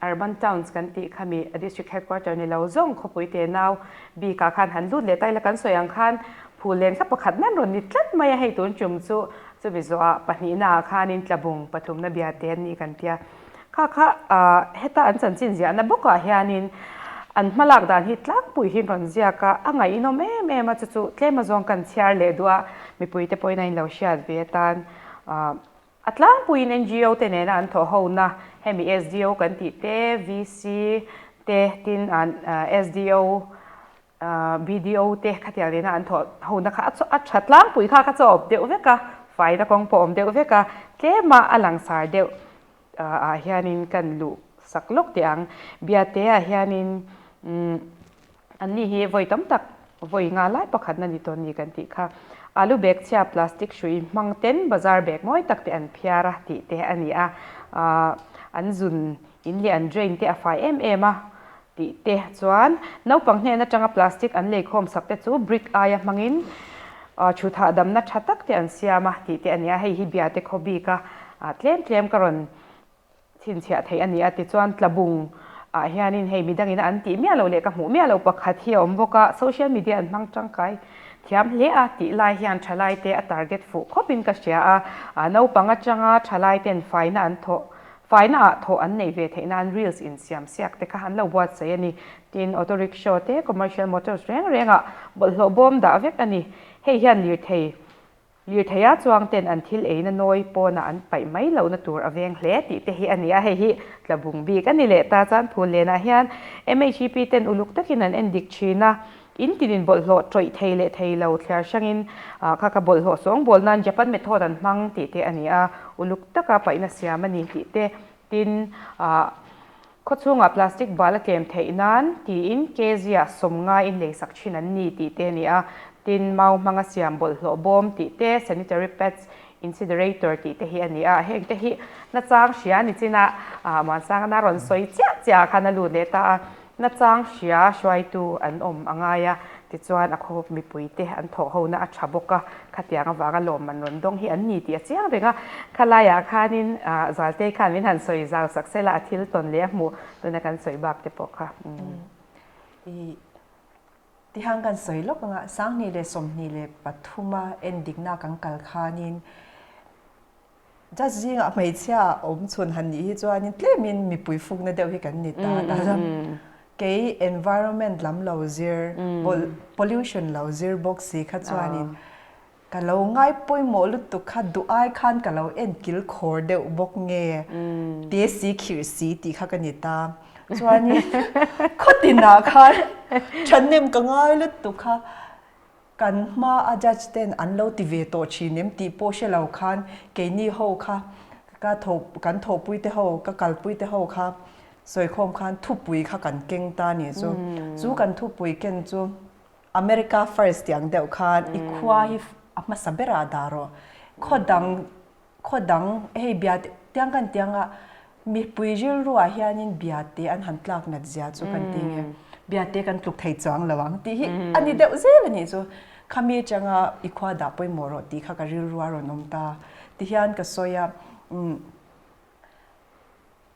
Urban Towns kan tih khami a District Headquarter ni lo zawng khawpui te nau bikah khan han lut leh ta ila kan sawi ang khan phul len kha pakhat nan rawn ni tlat mai a, hei tun tum chu chumi zawhah pahnihna ah khanin tlabung pathumna bia te an nih kan tia. Kha kha heta an chanchin ziahna bawkah hianin an hmalak dan hi tlangpui hi rawn ziak a, a ngaihnawm em em a, chu chu tlem azawng kan chhiar leh duh a, mipuite pawhin a inlo hriat ve atan a tlangpuiin NGO te nena an thawh hona hemi SDO kan tih te, VC te tin SDO BDO te khatiang nena an thawh hona kha a tha tlangpui kha ka chawp deuh vek a, faina kawng pawh awm deuh vek a, tlema a langsar deuh ah hianin kan luh sak lawk teh ang. Biate ah hianin anni hi vawi tam tak vawi nga lai pakhatna ni tawn ni kan tih kha. Alu bag chhia plastic hrui hmang ten bazar bag mawi tak te an phiar a tih te a ni a, an zun in leh an drain te a fai em em a. Tih te chuan naupang hnen atanga plastic an leikhawm sak te chu brick aia hmangin chhutah damna tha tak te an siam a tih te a ni a, hei hi biate khaw bik a tlem tlem ka rawn chhinchhiah theih a ni a. Tichuan tlabung ah hianin hei midangin an tih miah loh leh ka hmuh miah loh pakhat hi a awm bawk a, social media an hmang tangkai thiam hle a tih lai hian thalai te a target fuh khawpin ka hria a, naupang atanga thalai ten faina an thawh Faina ah thawh an neih ve theih nan reels insiam siak te kha an lo buatsaih a ni. Tin, auto rickshaw te, commercial motors reng reng ah bawlhhlawh bawm dah vek a ni. Hei hian lirthei lirtheia chuang ten an thil eina nawi pawnah an paih mai lohna tur a veng hle tih te hi a ni a. Hei hi tlabung bik a ni leh ta chuan Phullen ah hian MHEP ten uluk takin an en dik thin a. In tinin bawlhhlawh tawih thei leh thei lo thliar hrangin kha kha bawlhhlawh sawngbawl nan Japan method an hmang tih te a ni a, uluk taka paihna siam a ni tih te, tin khawchhungah plastic bal a tlem theih nan tiin kg-ah sawmngaiin leisak thin an ni tih te a ni a, tin mau hmanga siam bawlhhlawh bawm tih te, sanitary pads incinerator tih te hi a ni a, heng te hi nachang hria ni chin a Muansangana rawn sawi chiah chiah ah khan a lut leh ta a. Nachang hria hruaitu an awm a ngai a, tichuan a khaw mipuite an thawh hona a tha bawk a, khatiang avanga lawmman rawn dawng hi an ni tih a chiang reng a. Khalaiah khanin Zaltei khan min han sawi zau sak sela a thil tawn leh a hmuh tuna kan sawi bak te pawh kha. I tihang kan sawi lawk anga 2023 a endikna kan kal khanin Judge zingah hmeichhia awm chhun han nih hi chuanin tlemin mipui fukna deuh hi kan ni ta ta chuan kei environment lam lo zir pollution lo zir bawk si kha chuanin ka lo ngai pawimawh lutuk kha duh ai khan ka lo en kil khawr deuh bawk nge te si khirh si tih kha ka ni ta chuanin khawtinah khan thahnem ka ngai lutuk kha. Kan hma a judge ten an lo ti ve tawh thin em tih pawh hre lo khan keini ho kha ka tho kan thawhpui te ho ka kalpui te ho kha sawikhawm khan thupui kha kan keng ta ni chu. Chu kan thupui ken chu America first tih ang deuh khan i khua hi a hmasa berah dah rawh. Khaw dang Khaw dang, hei bia te, tiang kan tiang a, mipui rilruah hianin bia te an han tlak nat zia chu kan ti nge, bia te kan tluk thei chuang lo ang tih hi a ni deuh zel a nih chu. Khami atanga i khua dah pawimawh rawh tih kha ka rilrua rawn awm ta. Tihian ka sawi a, umm.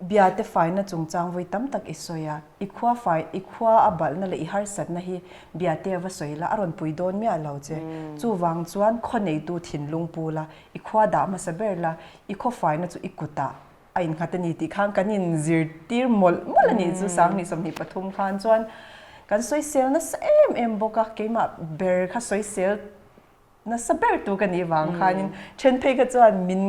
Bia te faina chungchang vawi tam tak i sawi a, i khua fai, i khua a balhna leh i harsatna hi bia te a va sawi la, a rawn pui dawn miah lo che. Chuvang chuan khaw neitu thinlung pu la, i khua dah hmasa ber la, i khaw faina chu i kutah a innghat a ni tih khan kan inzirtir mawlh mawlh a nih chu 2023 khan chuan kan sawisel nasa em em bawk a, keimah ber kha sawisel nasa ber tu ka nih vang khanin then phei kha chuan min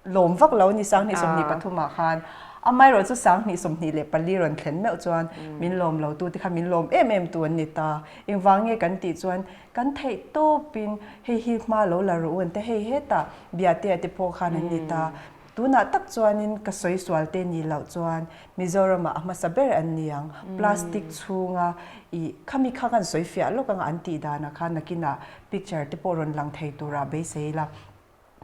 Lawm vak lo ni 2023 ah khan amaherawh chu 2024 rawn thlen meuh chuan min lawm lo tu te kha min lawm em em tu an ni ta. Engvang nge kan tih chuan kan theih tawpin hei hi hma lo la rawh u an ti hei hetah Biatea te pawh khan an ni ta. Tunah tak chuanin ka sawi sual te nih loh chuan Mizoramah a hmasa ber an ni ang. Plastic chhunga ih khami kha kan sawi fiah lawk anga an tih danah khan nakinah picture te pawh rawn lang thei turah beisei ila.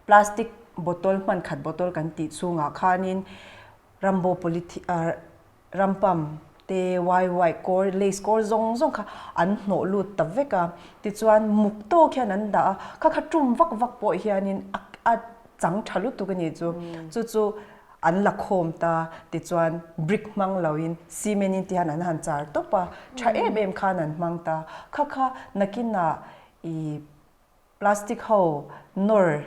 Plastic bottle hman khat bottle kan tih chhungah khanin rambo polythene Rampam te wai wai kawr lace kawr zawng zawng kha an hnawh lut ta vek a, tichuan muk tawk hian an dah a, kha kha tum vak vak pawh hianin a a chang tha lutuk a nih chu, chu chu an la khawm ta, tichuan brick hmang loin cement in tihian an han char tawp a, tha em em khan an hmang ta, kha kha nakinah ih Plastic ho nawr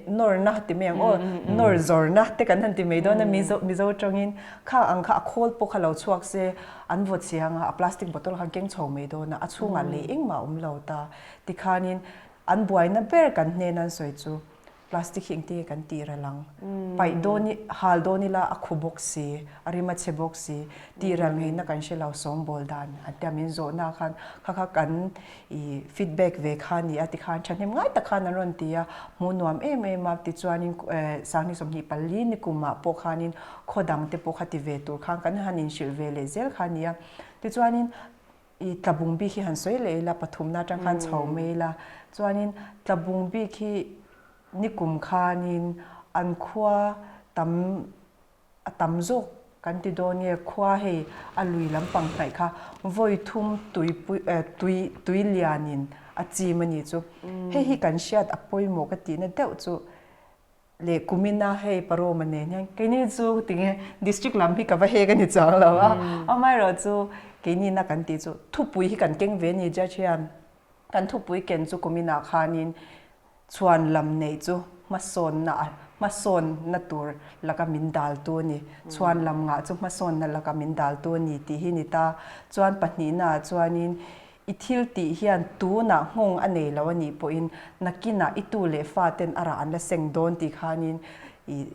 nawrna ti mai ang aw, nawr zawrna te kan han ti mai dawn a Mizo Mizo tawngin kha ang kha a khawl pawh kha lo chhuak se an vaw chiang a, a plastic bottle khan keng chho mai dawn a, a chhungah lei engmah a awm lo ta. Tikhanin an buaina ber kan hnen an sawi chu plastic hi engtin nge kan tih ral ang, paih dawn i hal dawn ila a khu bawk si, a rim a chhe bawk si, tih ral ngeina kan hre lo sawngbawl dan an tia min zawhna khan kha kha kan i feedback ve kha a ni a tikhan thahnem ngai tak khan an rawn ti a, hmuh nuam em em a tichuanin Sanghni 24 ni kumah pawh khanin khaw dang te pawh kha ti ve tur khan kan han inhrilh ve leh zel kha a ni a, tichuanin I tlabung bik hi han sawi leh ila, pathumna atang khan chho mai ila. Chuanin tlabung bik hi nikum khanin an khua tam a tam zawk kan ti dawn nge khua hei a lui lampang hnaih kha vawi thum tuipui tui tui lianin a chim a nih chu. Hei hi kan hriat a pawimawh ka tihna deuh chu. Leh kumina hei Paroma nen hian keini chu tinge district lam hi ka va hek a ni chuang lo a, amaherawh chu keini na kan tih chu thupui hi kan keng ve a ni judge hian kan thupui ken chu kuminah khanin chhuan lam neih chu hmasawnna a hmasawnna tur laka min daltu a ni, chhuan lam ngah chu hmasawnna laka min daltu a ni tih hi ni ta, chuan pahnihnaah chuanin I thil tih hian tunah nghawng a nei lo a nih pawhin nakinah i tu leh fa ten a rah an la seng dawn tih khanin i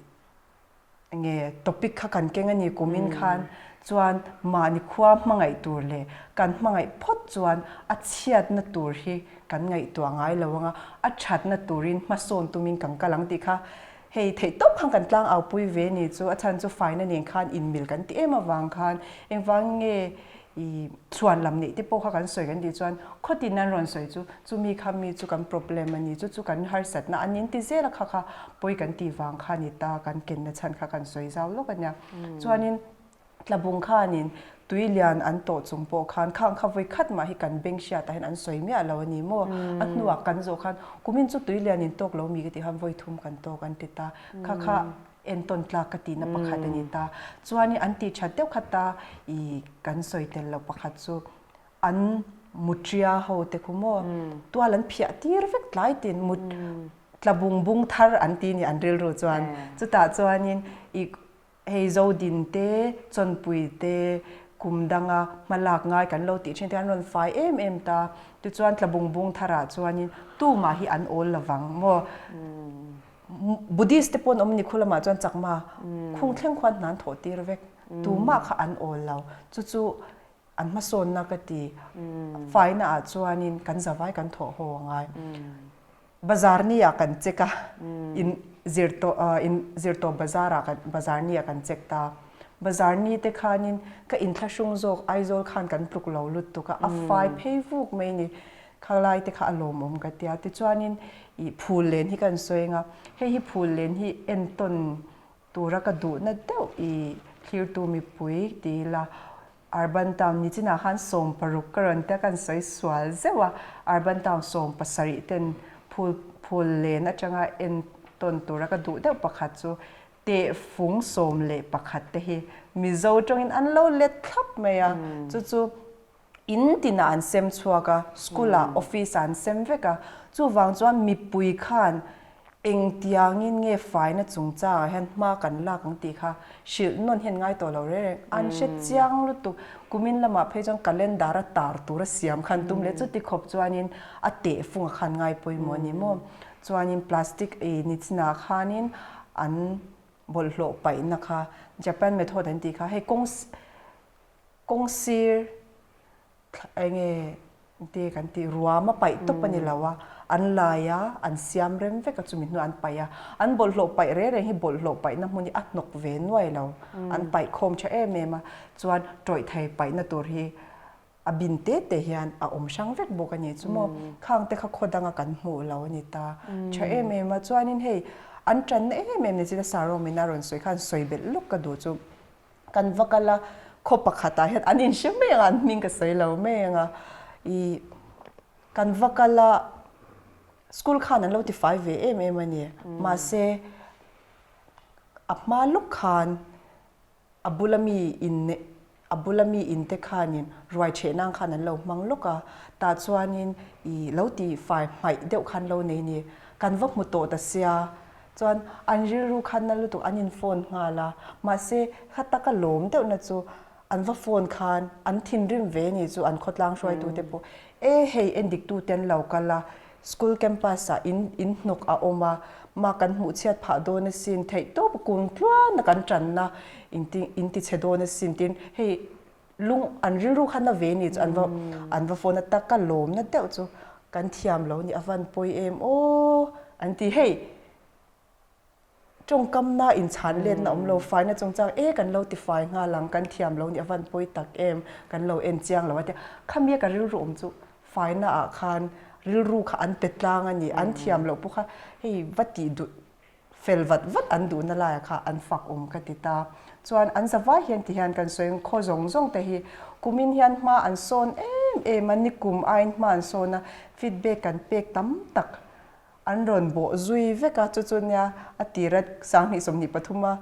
nge topic kha kan keng a ni kumin khan chuan mahni khua hmangaih tur leh kan hmangaih phawt chuan a chhiatna tur hi kan ngaihtuah ngai lo anga a thatna turin hmasawn tumin kan kal ang tih kha hei theih tawp khan kan tlang au pui ve ni chu a chhan chu faina nen khan inmil kan ti em avang khan engvang nge I chhuan lam neih te pawh kha kan sawi kan tih chuan khawtin an rawn sawi chu chumi kha mi chu kan problem a ni, chu chu kan harsatna a ni an ti zel a kha kha pawi kan tih vang kha a ni ta, kan kenna chhan kha kan sawi zau lawk a nia. Chuanin tlabung khanin tui lian an tawh chung pawh khan khang kha vawi khat mah hi kan beng hriatah hian an sawi miah lo a ni maw? A hnuah kan zawh khan kumin chu tui lian in tawk lo mi ka tih khan vawi thum kan tawk an ti ta, kha kha entawn tlak ka tihna pakhat a ni ta. Chuanin an tih that deuh khat a, i kan sawi tel loh pakhat chu an mutria ho te khu maw tual an phiah tir vek tlai tin mut tla bung bung thar an ti ni an rilru chuan. Chutah chuanin i hei Zodin te, Chawnpui te kum danga hmalak ngai kan lo tih thin te an rawn fai em em ta. Tichuan tla bung bung tharah chuanin tumah hi an awl lovang maw. Buddhist te pawh an awm a ni khu lamah chuan chakma khung thleng khuan hna an thawh tir vek. Tumah kha an awl lo. Chu chu an hmasawnna ka ti. Faina ah chuanin kan zavai kan thawh haw a ngai. Bazar ni ah kan check a, in zir tawh in zir tawh bazar ah kan bazar ni ah kan check ta. Bazar ni te khanin ka inthlahrung zawk Aizawl khan kan tluk lo lutuk a, a fai phei vuk mai ni. Khalai te kha a lawmawm ka tia. Tichuanin ih phul len hi kan sawi anga, hei hi phul len hi entawn tura ka duhna deuh ih thlirtu mipui ti ila Urban Town nichinah khan 16 ka rawn tia kan sawi sual zeuh a, Urban Town 17 ten phul phul len atanga entawn tura ka duh deuh pakhat chu tehfung 11 te hi Mizo tawngin an lo let thlap mai a, chu chu In tinah an sem chhuak a, school ah, office ah an sem vek a. Chuvang chuan mipui khan engtiangin nge faina chungchangah hian hma kan lak ang tih kha hrilh nawn hian ngai tawh lo reng reng. An hre chiang lutuk. Kumin lamah phei chuan calendar a tar tur a siam khan tum leh chuti khawp chuanin a tehfung a khan ngai pawimawh a ni maw. Chuanin plastic ei ni chinah khanin an bawlhhlawh paihna kha Japan method an tih kha hei kawng Kawng sir enge te kan tih ruam a paih tawp a ni lo a, An lai a, an siam rem vek a, chumi hnuah an paih a. An bawlhhlawh paih reng reng hi bawlhhlawh paihna hmun hi a hnawk ve nuai lo. An paih khawm tha em em a, chuan tawih thei paihna tur hi a bin te te hian a awm hrang vek bawk a ni chu maw. Khang te kha khaw danga kan hmuh lo a ni ta tha em em a. Chuanin hei an tanna em em ni china Sarawmin a rawn sawi khan sawi belh lawk ka duh chu kan va kal a, khaw pakhatah hian an inhre mai ang a, an hming ka sawi lo mai ang a, ih kan va kal a, school khan an lo tifai ve em em a ni. Mahse a hma lawk khan A bula mi in a bula mi in te khanin ruai ṭheh nan khan an lo hmang lawk a, tah chuanin i lo ti fai hmaih deuh khan lo nei ni. Kan va hmu tawh ta sia, chuan an rilru khan na lutuk an in phone nghal a, mahse kha taka lawm deuhna chu an va phone khan an thinrim ve ni chu an khawtlang hruaitute pawh e hei endiktute an lo kal a, School campus ah in in hnawk a awm a, ma kan hmuh chhiat phah dawn asin, theih tawp kung tluan a kan tanna in ti in ti chhe dawn asin tin hei lung an rilru kha na ve ni chu an va an va phone a tak ka lawmna deuh chu kan thiam lo ni a van pawi em aw an ti hei. Tawngkamna inchhan letna awm lo, faina chungchang e kan lo tifai nghal ang, kan thiam lo nih a van pawi tak em, kan lo en chiang lo a tia. Khami a ka rilru awm chu faina ah khan rilru kha an pe tlang a ni, an thiam loh pawh kha hei va tih duh fel vat vat an duhna laiah kha an fak awm ka ti ta. Chuan an zavai hian ti hian kan sawi ang khaw zawng zawng te hi kumin hian hma an sawn em em a, nikum aiin hma an sawn a, feedback kan pek tam tak An rawn bawh zui vek a, chu chu nia a tira 2023 a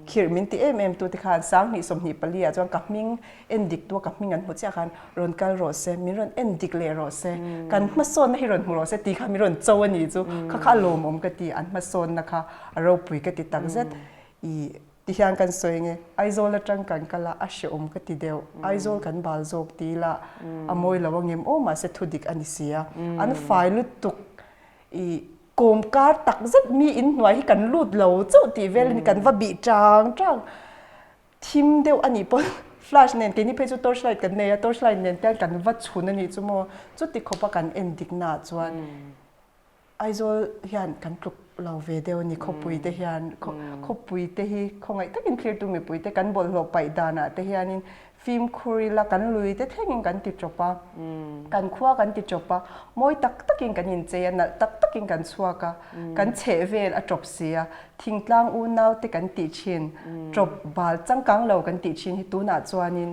khirh min ti em em tute khan 2024 ah chuan ka hming en dik tu a ka hming an hmu chiah khan rawn kal rawh se, min rawn en dik leh rawh se, kan hmasawnna hi rawn hmu rawh se tih kha min rawn cho a ni chu kha kha a lawmawm ka ti, an hmasawnna kha a ropui ka ti takzet i Ti hian kan sawi nge, Aizawl atang kan kal a, a hrehawm ka ti deuh. Aizawl kan bal zawk ti ila a mawi lo angem aw mahse thudik a ni si a. An fai lutuk i kawm kar tak zet mi in hnuai hi kan lut lo chauh tih vel a ni, kan va bih chang chang. Thim deuh a nih pawn flash nen keini phei chu torch light kan nei a, torch light nen te hian kan va chhun a nih chu maw. Chuti khawpa kan en diknaah chuan Aizawl hian kan tluk lo ve deuh a ni khawpui te hian khawpui te hi khawngaih takin thlirtu mipui te kan bawlhhlawh paih danah te hianin fimkhur ila kan lui te thlengin kan ti tawp a kan khua kan ti tawp a mawi tak takin kan inchei a nalh tak takin kan chhuak a kan chheh vel a tawp si a thingtlang unau te kan tih thin tawp bal changkang lo kan tih thin hi tunah chuanin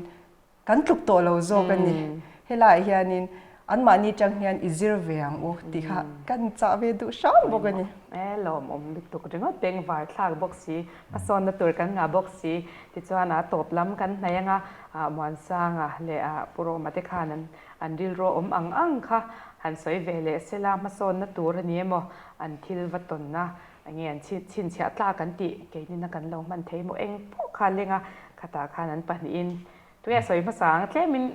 Kan tluk tawh lo zawk a ni. Helaiah hianin anmahni atang hian i zir ve ang u tih kha kan chah ve duh hram bawk a ni. E lawmawm lutuk ringawt beng var thlak bawk si, hmasawnna tur kan ngah bawk si. Tichuan a tawp lam kan hnaih anga Muansanga leh Pu Roma te khan an an rilru awm ang ang kha han sawi ve leh sela hmasawnna tur a ni emaw an thil va tawnna enge an chhinchhiah tlak an tih keinina kan lo hman thei maw eng pawh kha lenga khatah khan an pahnihin Tunge a sawi hmasa ang tlemin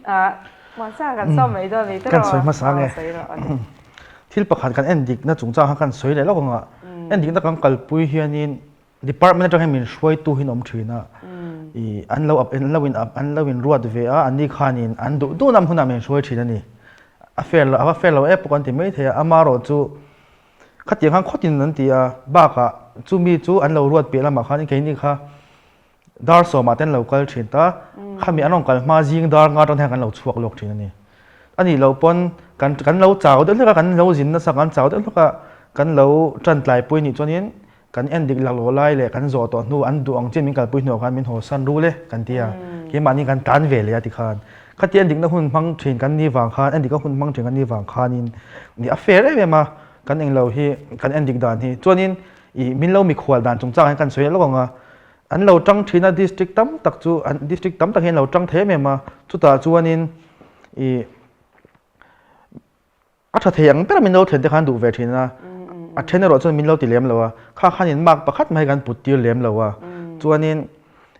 Muansa kan sawm mai dawn ni tiraw? Kan sawi hmasa ang e. Thil pakhat kan en dikna chungchang kha kan sawi leh lawk ang a. En dikna kan kalpui hianin department atang hian min hruaitu hi an awm thin a. I an lo an lo in an lo in ruat ve a, anni khanin an duh duhna hmunah min hruai thin a ni. A fair lo a va fair lo em pawh kan ti mai thei a, amaherawh chu khatiang khan khawtin an ti a, bakah chumi chu an lo ruat piah lamah khan keini kha Dar sawmah te an lo kal thin ta, khami an rawn kal hma zing dar nga atang hian kan lo chhuak lawk thin a ni. A nih loh pawn kan kan lo chau deuh hlek a, kan lo zin nasa kan chau deuh hlek a, kan lo tan tlaipui nih chuanin kan en dik laklawh lai leh kan zawh tawh hnu an duh ang chian min kalpui hnuah khan min haw san rul e kan ti a, keimahni kan tan ve leh a tikhan. Khati en dikna hun hmang thin kan nih vang khan en dikna hun hmang thin kan nih vang khanin a fair em em a, kan englo hi kan en dik dan hi. Chuanin ih min lo mikhual dan chungchang hian kan sawi lawk ang a, an lo tang thin a district tam tak chu an district tam tak hi an lo tang thei em em a, chutah chuanin ih a tha thei ang ber min lo thlen te khan duh ve thin a, a then erawh chuan min lo ti lem lo a, kha khanin mark pakhat mai kan put tir lem lo a, chuanin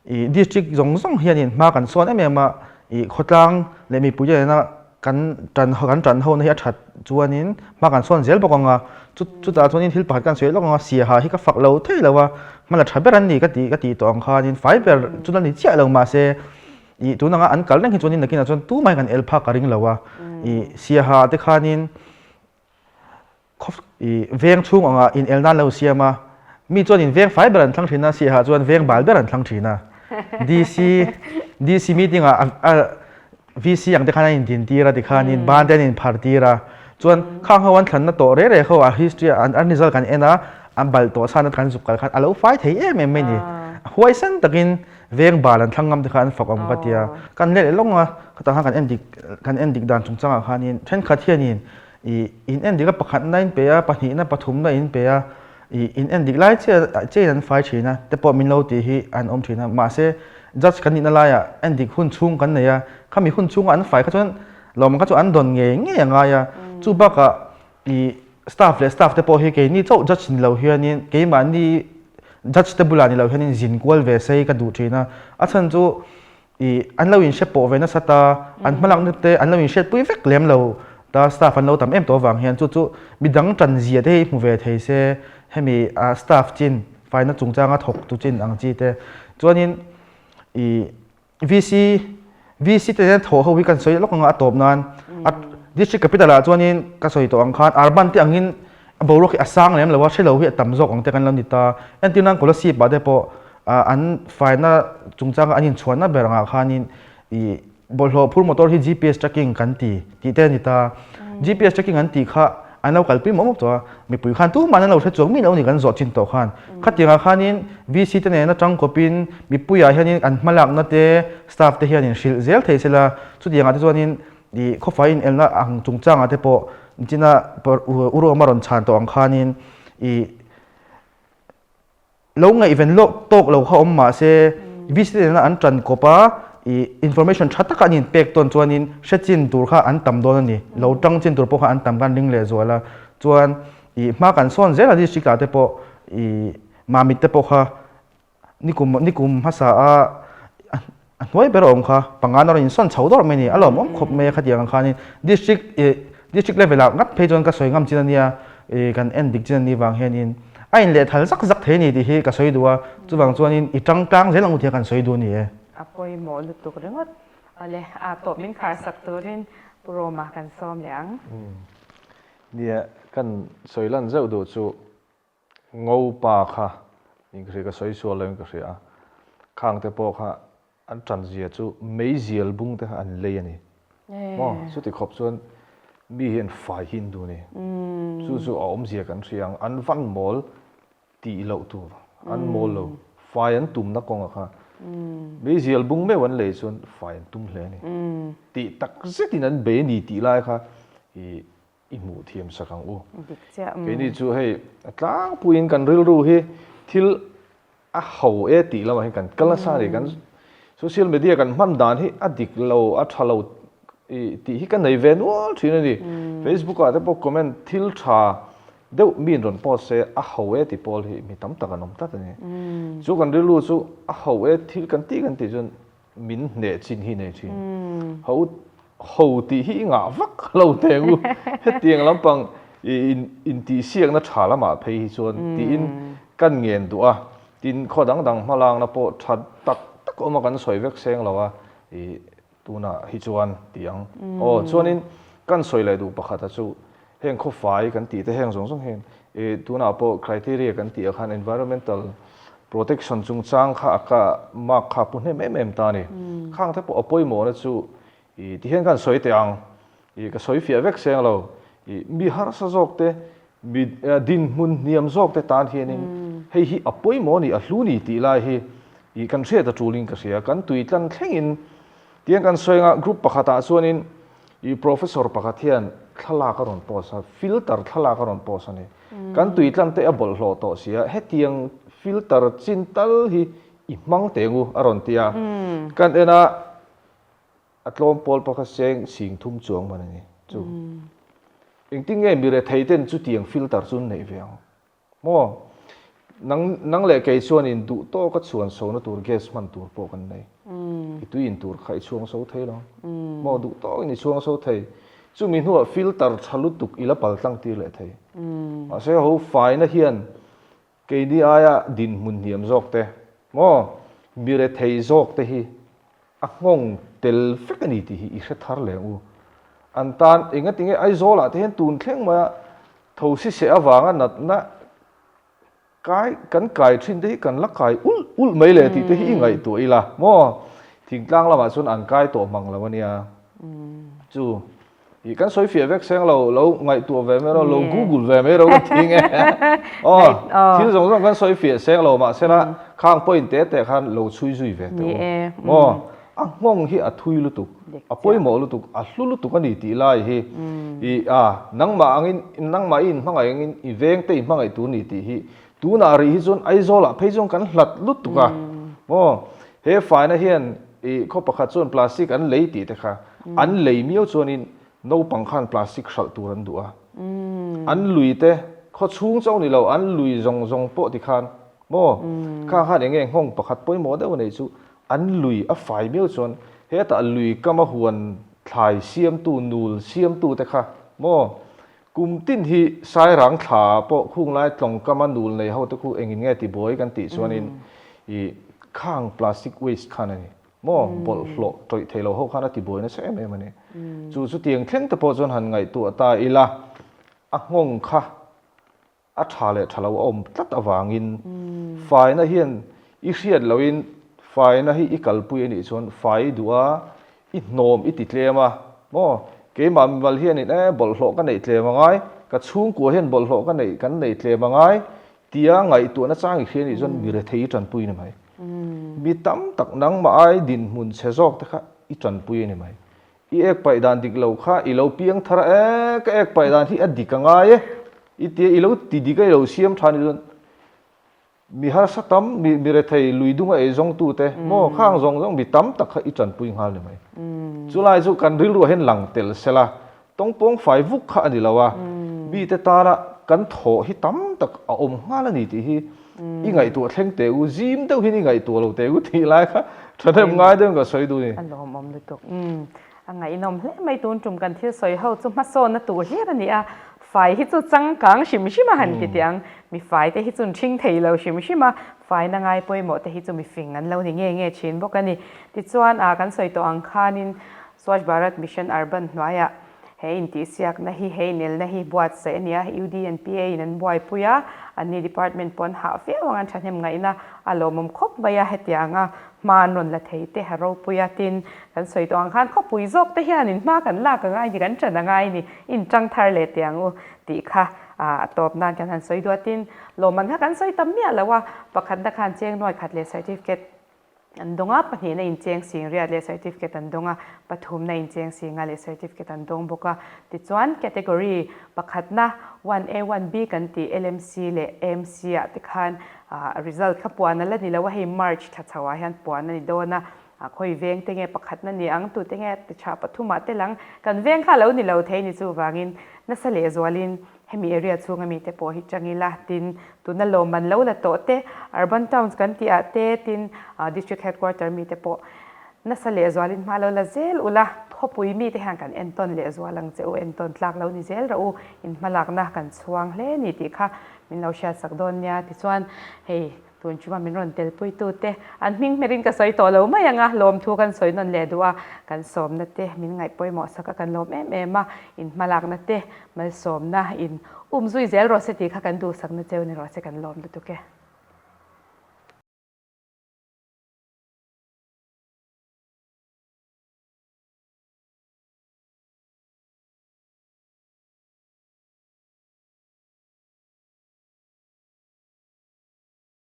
ih district zawng zawng hianin hma kan sawn em em a, ih khawtlang leh mipui te nena kan tan kan tan ho na hi a that chuanin hma kan sawn zel bawk ang a, chu chutah chuanin thil pakhat kan sawi lawk ang a, siaha hi ka fak lo thei lo a, hman a tha ber an ni ka tih ka tih tawh ang khanin fai ber chu la ni chiah lo mahse ih tun anga an kal reng hi chuanin nakinah chuan tumah hi kan el phak ka ring lo a, ih siaha te khanin. I veng chhung anga in el nan lo siam a, mi chuan in veng fai ber an thlang thin a, Siaha chuan veng bal ber an thlang thin a. DC DC meeting ah a VC ang te khan an in din tir a tikhanin ban te an in phar tir a, chuan khang ho an thlanna tawh reh reh ho a history an an result kan en a, an bal tawh chhan a kan zuk kal khan a lo fai thei em em mai ni. Huaisen takin veng bal an thlang ngam te kha an fak awm ka tia. Kan let leh lawng a, khatah khan kan en dik kan en dik dan chungchangah khanin thenkhat hianin I in en dik a pakhatna in pe a, pahnihna pathumna in pe a, i in en dik lai chiah chiahin an fai thin a, te pawh min lo tih hi an awm thin a. Mahse judge kan nihna laiah en dik hun chhung kan nei a, khami hun chhunga an fai kha chuan lawmman kha chu an dawn ngei ngei a ngai a. Chu bakah i staff leh staff te pawh hi keini chauh judge ni lo hianin keimahni judge te bulah ni lo hianin zin kual ve sei ka duh thin a. A chhan chu I an lo inhre pawh ve nasa ta, an hmalakna te an lo inhriatpui vek lem lo ta, staff an lo tam em tawh avang hian chu chu midang tan zia te hi hmu ve thei se, hemi staff chin faina chungchanga thawk tu chin ang chi te. Chuanin i VC VC te hian thawh ho hi kan sawi lawk anga a tawp nan a district capital ah chuanin ka sawi tawh ang khan urban te angin a boruak hi a sang lem lo a, hrelo hi a tam zawk ang te kan lo ni ta. Entir nan Kolasib ah te pawh an faina chungchanga an inchhuahna ber angah khanin ih bawlhhlawh phur motor hi GPS tracking kan ti tih te a ni ta. GPS tracking an tih kha an lo kalpui mawp mawp tawh a, mipui khan tumah an lo hre chuang mi lo ni kan zawh chin tawh khan. Khatiangah khanin VC te nena tangkawpin mipuiah hianin an hmalakna te staff te hianin hrilh zel thei sela chutiangah te chuanin ih khawfai inelna ang chungchangah te pawh nichina Uruama rawn chhan tawh ang khanin ih lo ngaihven lawk tawk lo kha awm mahse VC nena an tan kawp a ih information tha taka an inpek tawn chuanin hre chin tur kha an tam dawn a ni. Lo tang chin tur pawh kha an tam khan ring leh zual a. Chuan ih hma kan sawn zel a district ah te pawh ih Mamit te pawh kha nikum nikum hmasa a a hnuai ber a awm kha panga na rawn insawn chho dawrh mai a ni. A lawmawm khawp mai a khatiang ang khanin district ih district level ah ngat phei chuan ka sawi ngam chin a nia ih kan en dik chin a nih vang hianin a inlehthal zak zak thei a ni tih hi ka sawi duh a chuvang chuanin i tang tlang zel ang u tih a kan sawi duh a ni e. A pawimawh lutuk ringawt. Awle, a tawp min khar sak turin Pu Roma kan sawm leh ang. Nia, kan sawi lan zeuh duh chu Ngopa kha in ka hria, ka sawi sual lo in ka hria a, khang te pawh kha an tan zia chu meizial bung te kha an lei a ni. Maw? Chuti khawp chuan mi hian fai hi an duh a ni. Chu chu a awmzia kan hria ang, an van mawl tih loh tur, an mawl lo, fai an tumna kawngah kha meizial bung meuh an lei chuan fai an tum hle a ni. Tih tak zetin an bei a ni tih lai kha i I hmuh thiam sak ang u. Keini chu hei a tlangpuiin kan rilru hi thil a ho e tih lamah hian kan kal nasa a ni. Kan social media kan hman dan hi a dik lo, a tha lo tih hi ka nei ve nual thin a ni. Facebook ah te pawh comment thil tha deuh mi in rawn post se a ho e tih pawl hi mi tam tak an awm tlat a ni. Chu kan rilru chu a ho e thil kan tih kan tih chuan Min hneh chin hi nei thin. Ho ho tih hi i ngah vak lo teng u. Hetiang lampang intihsiakna tha lamah phei hi chuan tiin kan ngen duh a. Tin, khaw dang dang hmalakna pawh tha tak tak awm a kan sawi vek seng lo a, i tunah hi chuan ti ang. Aw, chuanin kan sawi leh duh pakhata chu Heng khawfai kan tih te heng zawng zawng hian ih tunah pawh criteria kan tih ah khan environmental protection chungchang kha a ka mark kha a pu hnem em em ta a ni. Khang te pawh a pawimawhna chu ih tihian khan sawi teh ang ih ka sawi fiah vek seng lo ih mi harsa zawk te mi dinhmun hniam zawk te tan hianin hei hi a pawimawh a ni a hlu ni tih lai hi ih kan hriat a tulin ka hria kan tui tlan thlengin tihian kan sawi anga group pakhatah chuanin I professor pakhat hian thlalak a rawn post a, filter thlalak a rawn post a ni. Kan tui tlan te a bawlhhlawh tawh si a, hetiang filter chin tal hi i hmang teng u a rawn ti a. Kan en a, a tlawm pawl pakhat seng sing thum chuang man a ni chu. Engtin nge mi rethei ten chutiang filter chu an neih ve ang? Maw? Nang nang leh kei chuanin duh tawka chhuan sona tur gas hman tur pawh kan nei. I tui in tur kha i chhuang so thei lo. Maw? Duh tawkin i chhuang so thei. Chumi hnuah filter tha lutuk i la pal tlang tir leh thei. Mahse ho faina hian keini aia dinhmun hniam zawk te, maw? Mi rethei zawk te hi a nghawng tel vek a ni tih hi i hre thar leh ang u. An tan engatinge Aizawlah te hian tun thleng maia. Thosi seh avanga natna kai kan kai thin te hi kan la kai ulh ulh mai le tih te hi i ngaihtuah ila maw? Thingtlang lamah chuan an kai tawh mang lo a nia. Chu i kan sawi fiah vek seng lo, lo ngaihtuah ve mai rawh, lo google ve mai rawh ka ti nge. Aw, thil zawng zawng kan sawi fiah seng lo mahsela khang point te te khan lo chhui zui ve teh u maw? A nghawng hi a thui lutuk, a pawimawh lutuk, a hlu lutuk a ni tih lai hi i a nangmah angin nangmah i inhmangaih angin i vengte i hmangaih tur ni tih hi tunah rih hi chuan Aizawlah phei chuan kan hlat lutuk a maw he faina hian i khaw pakhat chuan plastic an lei tih te kha an lei miau chuanin naupang khan plastic hralh tur an duh a an lui te khaw chhung chauh ni lo an lui zawng zawng pawh ti khan maw khang khan enge nghawng pakhat pawimawh deuh a neih chu An lui a fai miau chuan hetah lui kama huan thlai siamtu, nul siamtu te kha maw? Kum tin hi Sairang thla pawh khunglai tlawng kama nul nei ho te khu engin nge tibuai kan tih chuanin i khang plastic waste khan a ni maw? Bawlhhlawh tawih thei lo ho khan a tibuai nasa em em a ni. Chu chutiang thleng te pawh chuan han ngaihtuah ta ila a nghawng kha A tha leh tha lo a awm tlat avangin faina hian i hriat loin faina hi i kalpui a nih chuan fai i duh a, i hnawm i ti tlem a, maw? Keimah mimal hianin e bawlhhlawh ka neih tlem a ngai, ka chhungkua hian bawlhhlawh ka neih kan nei tlem a ngai tia ngaihtuahna chang i hria a nih chuan mi rethei i tanpui a ni mai. Mi tam tak nangmah ai dinhmun chhe zawk te kha i tanpui a ni mai. I ek paih dan dik lo kha i lo piang thar a, e ka ek paih dan hi a dik a ngai e, i tia i lo ti dik a i lo siam tha ni chuan mi harsa tam mi mi rethei lui dung a ei zawng tu te maw khang zawng zawng mi tam tak kha i tanpui nghal ni mai. Chulai chu kan rilruah hian lang tel sela tawngpawng fai vuk kha a ni lo a, mite tana kan thawh hi tam tak a awm nghal a ni tih hi i ngaihtuah thleng teh u, zim deuh hian i ngaihtuah lo teh u tih lai kha thahnem ngai deuhin ka sawi duh a ni. A lawmawm lutuk. Umm a ngaihnawm hle mai tun tum kan thil sawi ho chu hmasawnna tur hlir a ni a, fai hi chu changkang hrim hrim a han ti teh ang, mi fai te hi chu an ṭhing thei lo hrim hrim a, faina ngai pawimawh te hi chu mi fing an lo ni nge nge ṭhin bawk a ni. Tichuan ah kan sawi tawh ang khanin Swachh Bharat Mission Urban hnuaiah He intihsiakna hi he inelna hi buatsaih a ni a, UDNPA in an buaipui a, anni department pawh an hah viau ang, an thahnem ngaihna a lawmawm khawp mai a, hetianga hma an rawn la thei te a ropui a, tin kan sawi tawh ang khan khawpui zawk te hianin hma kan lak a ngai ni, kan ṭan a ngai ni, inṭang thar leh teh ang u tih kha a tawp nan kan han sawi duh a, tin lawmman kha kan sawi tam miah lo a, pakhatna khan cheng nuai khat leh certificate An dawng a, pahnihna incheng singriat leh certificate an dawng a, pathumna incheng singa leh certificate an dawng bawk a. Tichuan, category pakhatna 1A, 1B kan tih LMC leh AMC ah te khan result kha puan a la ni lo a, hei March thla chho ah hian puan a ni dawn a, khawi veng te nge pakhatna ni ang, tute nge ti tha pathumah te lang kan veng kha a lo ni lo thei ni chuvangin nasa lehzualin Hemi area chhunga mite pawh hi chang ila, tin, tuna lawmman lo la tawh te, urban towns kan tih ah te, tin, district headquarter mite pawh nasa lehzualin hma lo la zel ula, khawpui mite hian kan entawn lehzual ang che u, entawn tlak lo ni zel rawh u, in hmalakna kan chhuang hle ni tih kha min lo hriatsak dawn nia. Tichuan, hei Tun chunga min rawn telpuitute an hming hmerin ka sawi tawh lo mai ang a, lawmthu kan sawi nawn leh duh a, kan sawmna te min ngaih pawimawh sak a kan lawm em em a, in hmalakna te malsawmna in umzui zel rawh se tih kha kan duhsakna cheu ni rawh se kan lawm lutuk e.